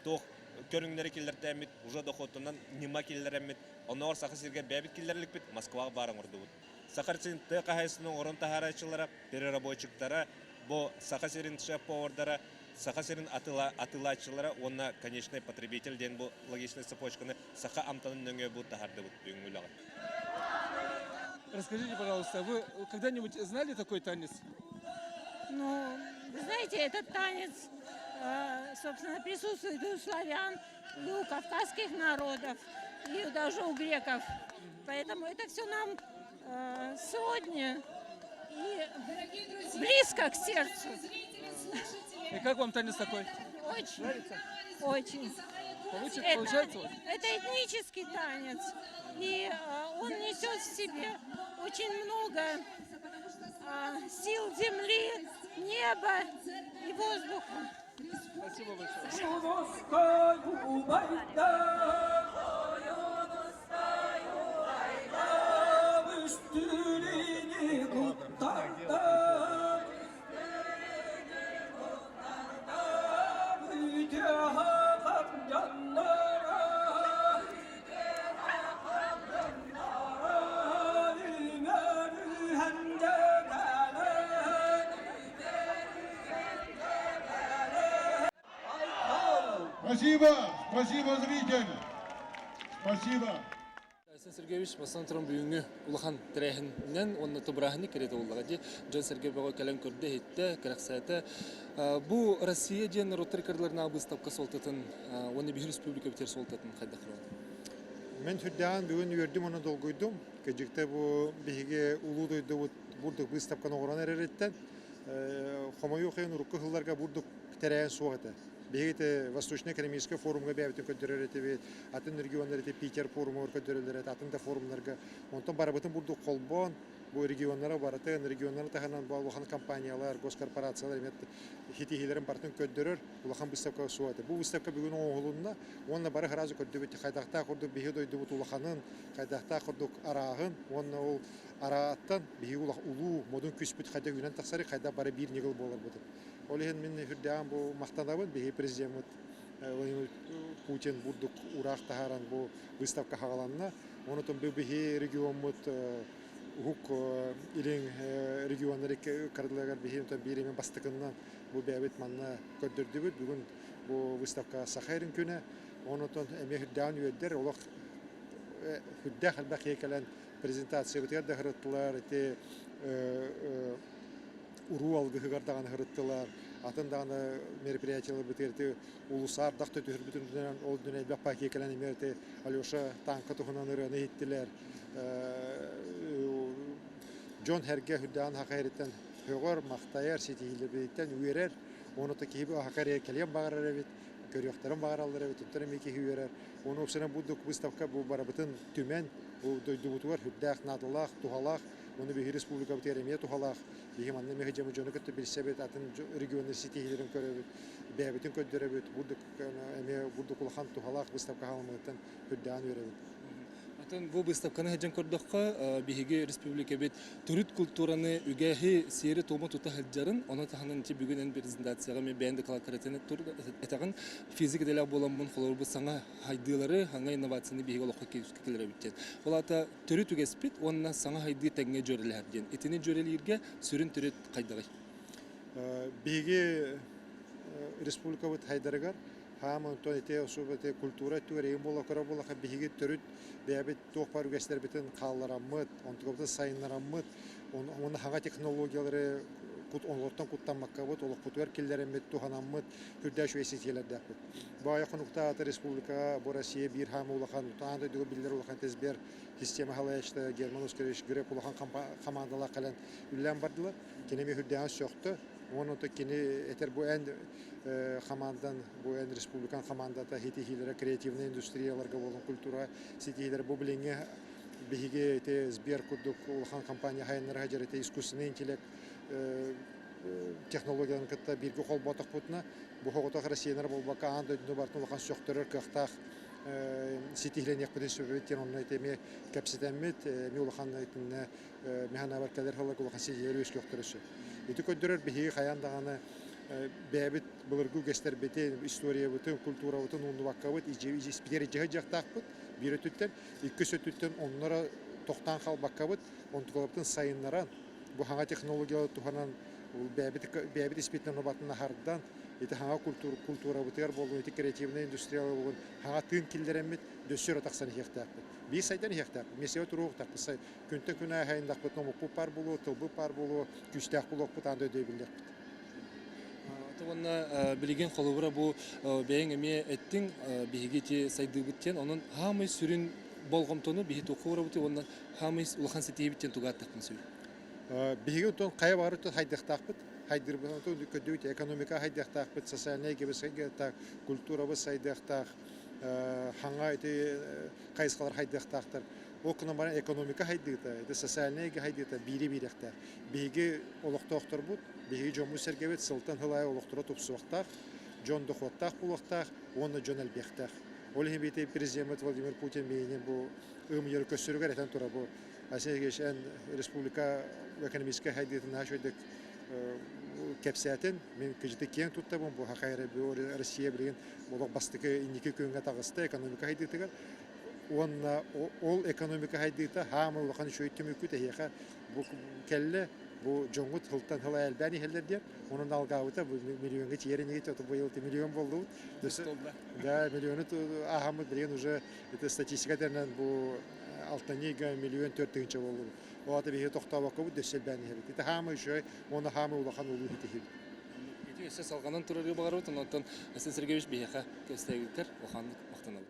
туох көрүҥнэри киллэртээммит уже дохуотунан ньыма киллэрэммит оннооҕор Саха сиригэр бэйэбит киллэриликпит Москваҕа баар оҥордубут. Саха сирин тыа хаһаайыстыбатын оҥорон таһаарааччылара, переработчиктара, бу Саха сирин шеф-повардара, Саха сирин атыылааччылара уонна конечный потребитель диэн бу логичнай цепочканы саха амтанын нөҥүө бу таһаардыбыт бүгүҥҥү үлэҕэ. Расскажите, пожалуйста, вы когда-нибудь знали такой танец? Ну, вы знаете, этот танец, собственно, присутствует и у славян, и у кавказских народов, и даже у греков. Поэтому это все нам сегодня и близко к сердцу. И как вам танец такой? Очень. Нравится? Очень. Получится, Это, получается у вас? это этнический танец, и он несет в себе очень много сил земли, неба и воздуха. Спасибо большое. Спасибо, спасибо, зритель. Спасибо. Айсен Сергеевич бастан туран бүгүҥҥү улахан тэрээһининэн уонна тобырааһыны кэриэтэ буоллаҕа дии. Дьон-сэргэ бөҕө кэлэн көрдө-иһиттэ, кэрэхсээтэ. Бу Россия диэн норуоттар ыккардыларынааҕы быыстапка суолтатын уонна биһиги республика бүтэр суолтатын хайдах көрөҕүт? Мен сүрдээҕин бүгүн үөрдүм уонна долгуйдум. Кырдьыкта бу биһиги улуу дойдубут бурдук быыстапканы оҥорон эрэриттэн хомойуох иһин урукку сылларга бурдук тэрээһин суох этэ. Биһиги ити Восточный экономический форумга бэйэбитин көрдөрөр этибит, атын регионнар ити Питер форумугар көрдөрөллөр этэ, атын да форумнарга. Онтон барыбытын бурдук холбоон, бу регионнара барытын, регионнары таһынан бу улахан компаниялар, госкорпорациялар эмиэ ситиһиилэрин барытын көрдөрөр улахан выставка суох этэ. Бу выставка бүгүн оҥоһулунна уонна бары сразу көрдүбүт хайдахтаах курдук биһиги дойдубут улаханын, хайдахтаах курдук арааһын уонна ол арааттан биһиги улуу модун күүспүт хайдах үүнэн тахсары, хайдах бары биир ньыгыл буоларбытын. Ол иһин мин үрдээҕин бу махтанабын биһиги президеммит Владимир Путин бурдук ураах таһааран бу выставка хаҕаланна. Онотон бу биһи региоммут уһук илин регионнар ыккардыларыгар биһи биир эмэ бастакыннан бу бэйэбит манна көрдөрдүбүт. Бүгүн бу выставка Саха эрин күнэ. Онотон эмиэ үрдээҕин үөрдэр олох үрдээх элбэх киһи кэлэн презентациябытыгар да сырыттылар ити уруу алгыһыгар даҕаны сырыттылар, атын даҕаны мероприятиеларбытыгар ити улусаар дах түһэрбитин үрдүнэн ол үрдүнэн элбэх пакия кэлэн эмиэ ити Алеша тааҥка туһунан ырыаны иһиттилэр. Дьон сэргэ үрдээн хака эриттэн сөҕөр, махтайар, ситиһиилэрбититтэн үөрэр. Уонна киһи хака эрэ кэлиэн баҕарар эбит, көрүөхтэрин баҕараллар эбит, оттон эмиэ киһи үөрэр. Уонна уопсайынан бу выставка бу барыбытын түмэн, бу дойдубутугар сүрдээх наадалаах, туһалаах Уонна биһиги республикабытыгар эмиэ туһалаах. Биһиги манна эмиэ дьону дьону кытта билсэбит, атын регионнар ситиһиилэрин көрөбүт, бэйэбитин көрдөрөбүт. Бурдук эмиэ бурдук улахан туһалаах выставка хаалымыттан үрдээн үөрэбит. Отон бу быыстапканы сылдьан көрдөххө, биһиги республикабыт төрүт культураны үгэһи сиэри-туому тута сылдьарын, ону таһынан ити бүгүн эн презентацияҕа мен бэйэн докладкаратыны этэҕин, физик идэлээх буоламмын холобур саҥа хайдыылары, саҥа инновацияны биһиги олоххо киллэрэбит диэн. Ол аата төрүт үгэспит уонна саҥа хайдыы тэҥҥэ дьүөрэлэһэр диэн. Итини дьүөрэлииргэ сүрүн төрүт хайдаҕый? Биһиги республикабыт хайдарыгар хаам онтон ити особо ити культура өттүгэр эйим буола көрө буоллаха биһиги төрүт бэйэбит туох баар үгэстэрбитин хааллараммыт, онтукабытын сайыннараммыт, уонна хаҥа технологиялары олортон куттаммаккабыт, олохпутугар киллэрэммит, туһанаммыт үрдээх үчүгэй ситиһиилэрдээхпит. Бу аайы хонуктаата республикаҕа бу Россия биир хаама улахан, аан дойдуга биллэр улахан ТСБР система халайааччыта Герман Оскарович Грек улахан хамаандалаах кэлэн үлэлээн бардылар. Кини эмиэ үрдээҕин сөхтө. Уонна онтон кини этэр бу эн хамаандан, бу эн республикан хамаандата ситиһиилэрэ креативнай индустрияларга буолан культура ситиһиилэрэ бу билиҥҥи биһиги ити Сбер курдук улахан компания хайаннара сылдьар ити искусственный интеллект технологияларын кытта бииргэ холботохпутуна бу соҕотох Россиянар буолбакка аан дойдуну барытын улахан сөхтөрөр кыахтаах ситиһилэниэхпитин сөбүт диэн онно ити эмиэ кэпсэтэммит эмиэ улахан итиннэ механабар кэлэр сылларга улахан ситиһиилэр үөскүөхтэрэ сөп. Ити көрдөрөр биһиги хайаан даҕаны бэйэбит былыргы үгэстэрбитин, историябытын, культурабытын умнубаккабыт, испитигэр илдьэ сылдьыахтаахпыт биир өттүттэн, иккис өттүттэн онно тохтоон хаалбаккабыт, онтукаларбытын сайыннаран, бу хаҥа технологиялары туһанан бэйэбит испитинэн убатын аһардан, ити хаҥа культурабытыгар буоллун, ити креативнай индустриялар буоллун, хаҥа тыын киллэрэммит, дөссө өрө тахсан иһиэхтээхпит. Биир сайдан иһиэхтээхпит, миэстэҕэ туруохтаахпыт. Күнтэн күн ааһайындахпытына омукпут баар буолуо, тылбыт баар буолуо, күүстээх буолуохпут аан дойду өйдөбүллэхпит. Уонна билигин холобура бу бэйэҥ эмиэ эттиҥ биһиги ити сайдыыбыт диэн, онон хаамай сүрүн болҕомтону биһи туохха уурабытый уонна хаамай улахан ситиһиибит диэн тугу ааттахпын сөбүй? Биһиги оттон хайа баҕар өттүн хайдыахтаахпыт. Хайдырбытын көрдүбүт экономика хайдыахтаахпыт, социальнай эйгэбит сайдыахтаах, культурабыт сайдыахтаах, хаҥа ити хайысхалар хайдыахтаахтар. Ол гынан баран экономика хайдыыта, это социальнай эйгэ хайдыыта биири биирэхтээх. Биһиги олохтоохторбут, биһиги дьоммут-сэргэбит сылтан сыл аайы олохторо тупсуохтаах, дьон дохуоттаах буолуохтаах уонна дьон элбиэхтээх. Ол иһин биити президеммит Владимир Путин миигин бу ыам ыйар көссөрүгэр этэн турар бу Айсен Сергеевич эн республика экономическай хайдыытын наһаа үчүгэйдик кэпсээтин. Мин кыдьыты киэҥ туттабын. Бу хахай Россия билигин олох бастакы инники күөҥҥэ таҕыста экономика хайдыытыгар. Уонна ол экономика хайдыыта хаамай улахан үчүгэй түмүккүт эһиэхэ бу кэллэ бу дьоҥҥут сылтан сыл элбээн иһэллэр диэн онон алгаабыта бу миллиоҥҥа тиийэр инигит ото быйыл миллион буоллубут да миллиону ааһаммыт билигин уже это статистика тэринэн бу алтынньыга миллион төрт тыһыынча буоллубут ол аата биһиги тохтообоккобут дөссө элбээн иһэбит ити хаамай үчүгэй уонна хаамай улахан улуу итиһибит Ити өссө салҕанан турарга баҕарабыт онтон Айсен Сергеевич биһиэхэ кэпсээгиттэр улаханнык махтанабыт.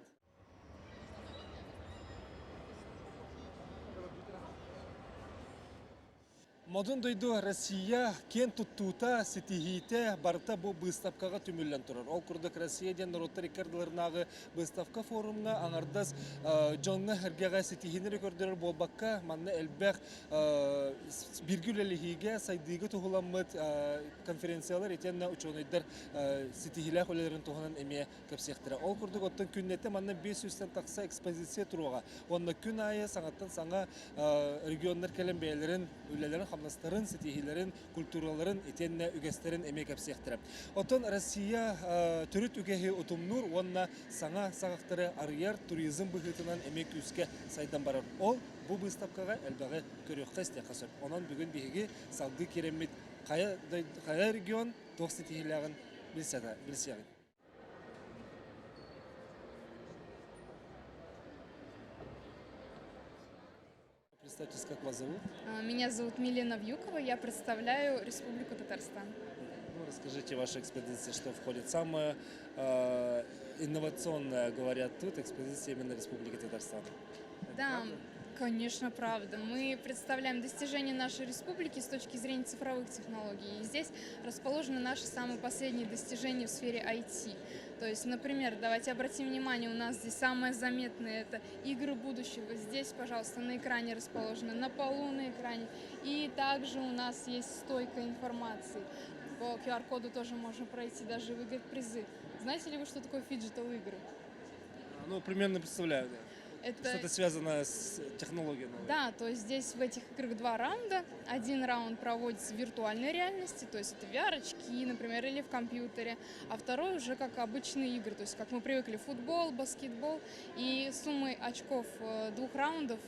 Модун дойду Россия киэн туттуута, ситиһиитэ барыта бу быыстапкаҕа түмүллэн турар. Ол курдук Россия диэн норуоттар икки ардыларынааҕы быыстапка форумҥа аҥардас дьоҥҥо-сэргэҕэ ситиһиини эрэ көрдөрөр буолбакка, манна элбэх бииргэ үлэлэһиигэ, сайдыыга туһуламмыт конференциялар итиэннэ учуонайдар ситиһиилээх үлэлэрин туһунан эмиэ кэпсиэхтэрэ. Ол курдук оттон күннэтэ манна 500-тэн тахса экспозиция туруоҕа. Уонна күн аайы саҥаттан саҥа регионнар кэлэн бэйэлэрин үлэлэрин-хамнастарын, ситиһиилэрин, культураларын итиэннэ үгэстэрин эмиэ кэпсиэхтэрэ. Оттон Россия төрүт үгэһи утумнуур уонна саҥа саҕахтары арыйар туризм быһыытынан эмиэ күүскэ сайдан барар. Ол бу быыстапкаҕа элбэҕи көрүөххэ-истиэххэ сөп. Онон бүгүн биһиги салгыы киирэммит хайа, хайа регион туох ситиһиилээҕин билсиэҕин. Представьтесь, как вас зовут? Меня зовут Милена Вьюкова, я представляю Республику Татарстан. Ну, расскажите, ваша экспозиция, что входит? Самая инновационная, говорят тут, экспозиция именно Республики Татарстан. Это да, правда? Конечно, правда. Мы представляем достижения нашей республики с точки зрения цифровых технологий. И здесь расположены наши самые последние достижения в сфере IT. То есть, например, давайте обратим внимание, у нас здесь самое заметное – это игры будущего. Здесь, пожалуйста, на экране расположены, на полу на экране. И также у нас есть стойка информации. По QR-коду тоже можно пройти, даже выиграть призы. Знаете ли вы, что такое phygital игры? Ну, примерно представляю, да. Это Что-то связано с технологией. Да, то есть здесь в этих играх два раунда. Один раунд проводится в виртуальной реальности, то есть это VR-очки, например, или в компьютере, а второй уже как обычные игры, то есть как мы привыкли, футбол, баскетбол, и суммы очков э, двух раундов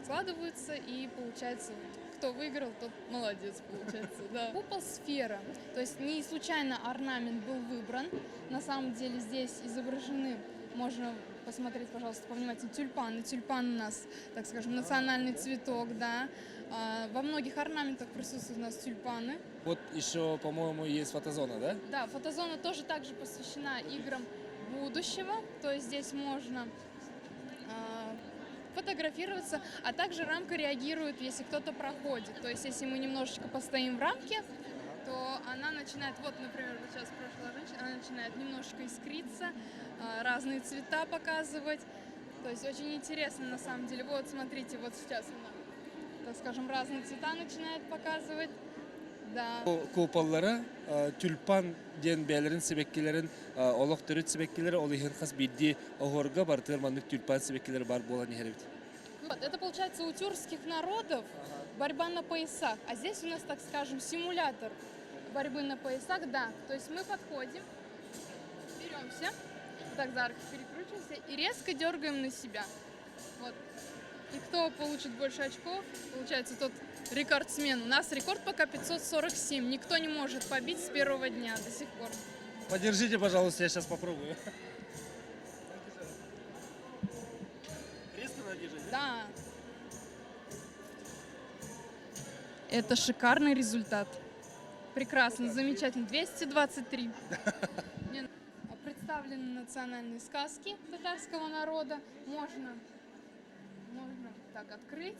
складываются, и получается, кто выиграл, тот молодец, получается, да. Купол сфера, то есть не случайно орнамент был выбран, на самом деле здесь изображены, можно посмотреть, пожалуйста, повнимательнее, тюльпаны. Тюльпан у нас, так скажем, национальный цветок, да. А, Во многих орнаментах присутствуют у нас тюльпаны. Вот еще, по-моему, есть фотозона, да? Да, фотозона тоже также посвящена играм будущего, то есть здесь можно а, фотографироваться, а также рамка реагирует, если кто-то проходит. То есть если мы немножечко постоим в рамке, то она начинает, вот, например, вот сейчас прошла женщина, она начинает немножечко искриться, а, разные цвета показывать. То есть очень интересно на самом деле. Вот, смотрите, вот сейчас она, так скажем, разные цвета начинает показывать. Да. Куполлара тюльпан диэн бэйэлэрин сибэккилэрин олох төрүт сибэккилэрэ ол иһин хас биирдии оһуорга барытыгар маннык тюльпан сибэккилэрэ баар буолан иһэр эбит. Вот, это получается у тюркских народов борьба на поясах, а здесь у нас, так скажем, симулятор борьбы на поясах, да. То есть мы подходим, беремся, вот так за руки перекручиваемся и резко дергаем на себя. Вот. И кто получит больше очков, получается тот рекордсмен. У нас рекорд пока 547. Никто не может побить с первого дня до сих пор. Подержите, пожалуйста, я сейчас попробую. Резко надо держать, Да. Это шикарный результат. Прекрасно, замечательно. 223. Не, а Представлены национальные сказки татарского народа. Можно, можно так открыть.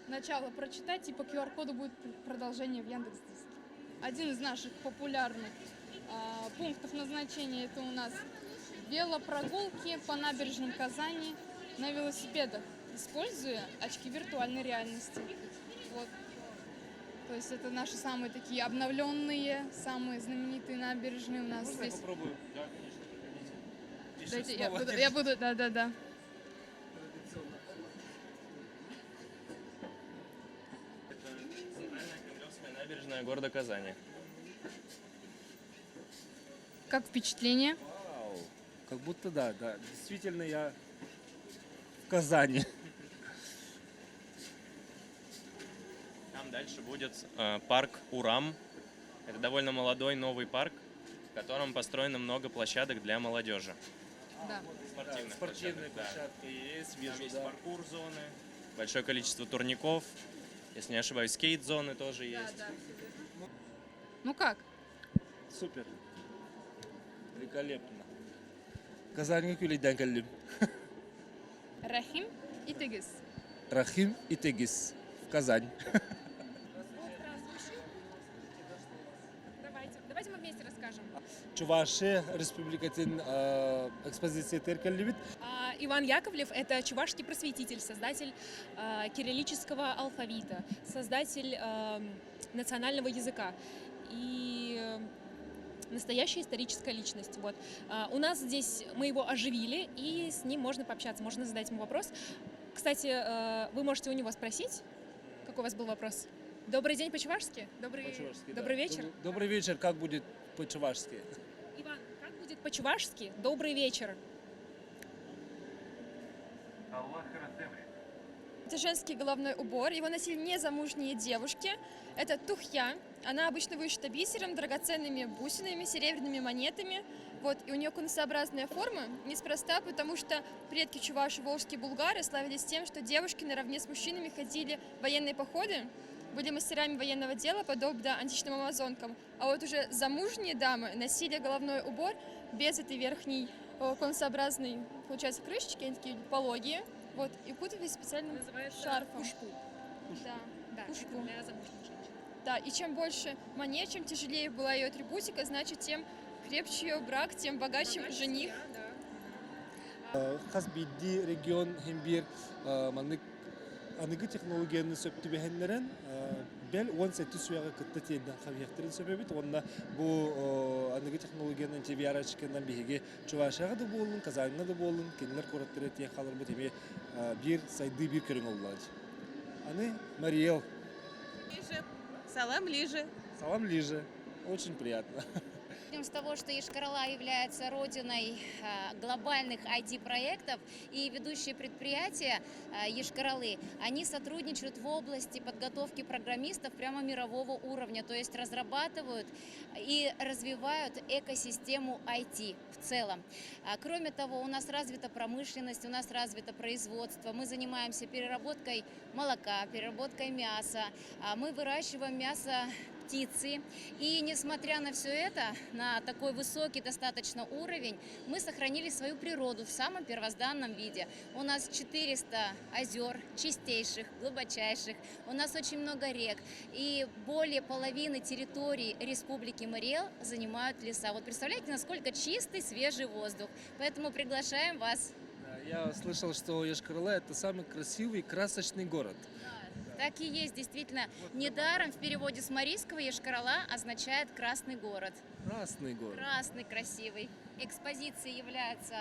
Начало прочитать, и по QR-коду будет продолжение в Яндекс.Диске. Один из наших популярных а, пунктов назначения это у нас велопрогулки по набережным Казани на велосипедах, используя очки виртуальной реальности. Вот. То есть это наши самые такие обновленные, самые знаменитые набережные у нас Можно я здесь. попробую? Да, конечно, проходите. Еще Дайте, я снова буду, я держите. буду, да, да, да. Это центральная Кремлевская набережная города Казани. Как впечатление? Вау. Как будто да, да. Действительно, я в Казани. Там дальше будет э, парк Урам. Это довольно молодой новый парк, в котором построено много площадок для молодежи. Да. Спортивных спортивные площадок, да. площадки есть, Там вижу, есть да. паркур-зоны, большое количество турников, если не ошибаюсь, скейт-зоны тоже есть. Ну как? Супер. Великолепно. Казаньга күүлэйдээн кэллим. Рәхим итегез. Рәхим итегез. В Казань. Давайте, давайте мы вместе расскажем. Чувашия республикатын экспозициятыгар кэллибит. А, Иван Яковлев – это чувашский просветитель, создатель а, кириллического алфавита, создатель а, национального языка и э, настоящая историческая личность. Вот. А, У нас здесь мы его оживили, и с ним можно пообщаться, можно задать ему вопрос. Кстати, э, вы можете у него спросить, какой у вас был вопрос. Добрый день по-чувашски? Добрый, По-чувашски, да. добрый вечер. Добрый, добрый вечер, как будет по-чувашски? Иван, как будет по-чувашски «добрый вечер»? Это женский головной убор. Его носили незамужние девушки. Это тухья. Она обычно вышита бисером, драгоценными бусинами, серебряными монетами. Вот. И у нее конусообразная форма. Неспроста, потому что предки чуваши, волжские булгары славились тем, что девушки наравне с мужчинами ходили в военные походы, были мастерами военного дела, подобно античным амазонкам. А вот уже замужние дамы носили головной убор без этой верхней э, конусообразной, получается, крышечки, они такие пологие, вот, и укутывались специальным шарфом. Кушпу. Да, Да, кушпу. это для замужних женщин. Да, и чем больше монет, чем тяжелее была ее атрибутика, значит, тем крепче ее брак, тем богаче жених. Хас биирдии регион син биир маннык аныгы технологияны сөп түбэһиннэрэн Бэл 17 үйэҕэ кытта тиэрдэн хабыһыахтарын сөп эбит уонна бу аныгы технологиянан TVR-очканан биһиги Чувашияҕа да буоллун, Казаньҥа да буоллун, кинилэр куораттара тиийэн хааларбыт эмиэ биир сайдыы биир көрүҥ оллоодь. Аны Мариэл. Ближе. Салам ближе. Салам ближе. Очень приятно. Начнем с того, что Йошкар-Ола является родиной глобальных IT-проектов, и ведущие предприятия Йошкар-Олы, они сотрудничают в области подготовки программистов прямо мирового уровня, то есть разрабатывают и развивают экосистему IT в целом. Кроме того, у нас развита промышленность, у нас развито производство, мы занимаемся переработкой молока, переработкой мяса, мы выращиваем мясо птицы. И несмотря на все это, на такой высокий достаточно уровень, мы сохранили свою природу в самом первозданном виде. У нас 400 озер чистейших, глубочайших, у нас очень много рек. И более половины территории Республики Марий Эл занимают леса. Вот представляете, насколько чистый, свежий воздух. Поэтому приглашаем вас. Я слышал, что Йошкар-Ола это самый красивый и красочный город. Так и есть, действительно. Недаром в переводе с марийского Йошкар-Ола означает «красный город». Красный город. Красный, красивый. Экспозицией является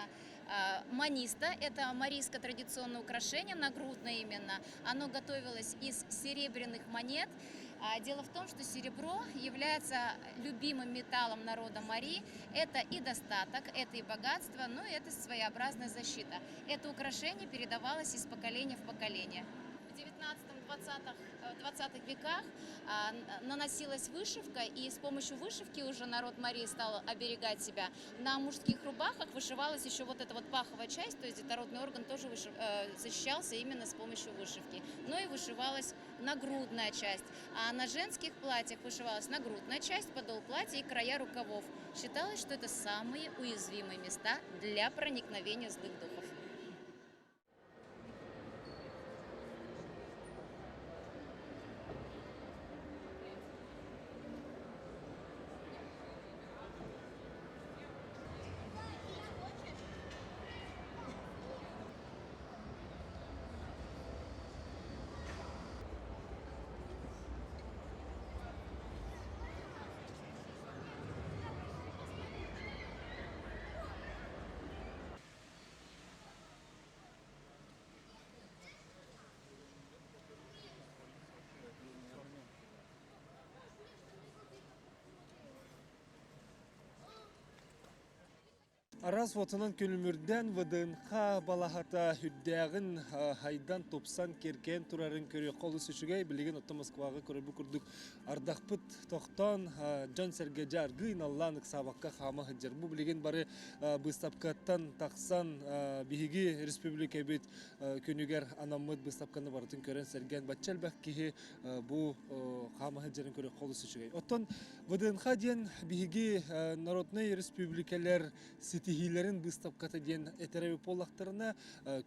маниста. Это марийское традиционное украшение, нагрудное именно. Оно готовилось из серебряных монет. Дело в том, что серебро является любимым металлом народа Мари. Это и достаток, это и богатство, но и это своеобразная защита. Это украшение передавалось из поколения в поколение. В 19-20 веках наносилась вышивка, и с помощью вышивки уже народ Мари стал оберегать себя. На мужских рубахах вышивалась еще вот эта вот паховая часть, то есть детородный орган тоже защищался именно с помощью вышивки. Но и вышивалась нагрудная часть. А на женских платьях вышивалась нагрудная часть, подол платья и края рукавов. Считалось, что это самые уязвимые места для проникновения злых духов. Араас уотунан күлүмүрдээн ВДНХ балаһата үрдээҕин хайдан тупсан киэркэйэн турарын көрүөххэ олус үчүгэй. Билигин оттон Москваҕа көрөрбүт курдук ардахпыт тохтоон дьон-сэргэ дьэ аргыый наллаан ыксаабакка хаама сылдьар. Бу билигин бары быыстапкаттан тахсан биһиги республикабыт күнүгэр анаммыт быыстапканы барытын көрөн сэргээн бачча элбэх киһи бу хаама сылдьарын көрүөххэ олус үчүгэй. Оттон ВДНХ диэн биһиги народнай республикалар ситиһиилэрин быыстапката диэн этэр буоллахтарына,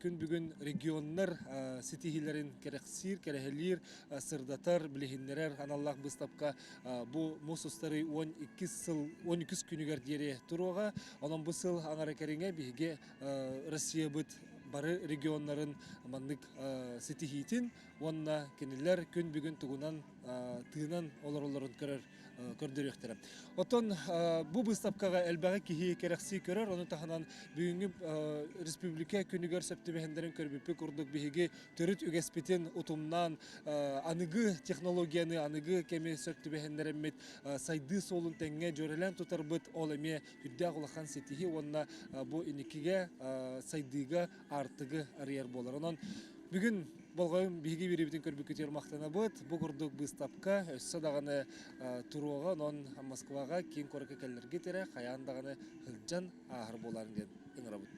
күн бүгүн регионнар ситиһиилэрин кэрэхсиир, кэрэһэлиир, сырдатар, билиһиннэрэр аналлаах быыстапка бу муус устары 12 сыл 12 күнүгэр диэри туруоҕа. Онон бу сыл аҥара кэриҥэ биһиги Россиябыт бары регионнарын маннык ситиһиитин уонна кинилэр күн бүгүн тугунан тыынан олороллорун көрөр көрдөрүөхтэрэ. Оттон бу быыстапкаҕа элбэҕи киһи кэрэхсии көрөр, ону таһынан бүгүҥҥү республика күнүгэр сөп түбэһиннэрин көрбүппүт курдук биһиги төрүт үгэспитин утумнаан аныгы технологияны, аныгы кэми сөп түбэһиннэрэммит сайдыы суолун тэҥҥэ дьүөрэлээн тутарбыт ол эмиэ үрдээх улахан ситиһии уонна бу инникигэ сайдыыга аартыгы арыйар буолар. Онон бүгүн болҕойум биһиги биэриибитин көрбүккүтүгэр махтанабыт. Бу курдук быыстапка өссө даҕаны туруоҕа, онон Москваҕа киин куоракка кэллэргит эрэ хайаан даҕаны сылдьан ааһар буоларын диэн ыҥырабыт.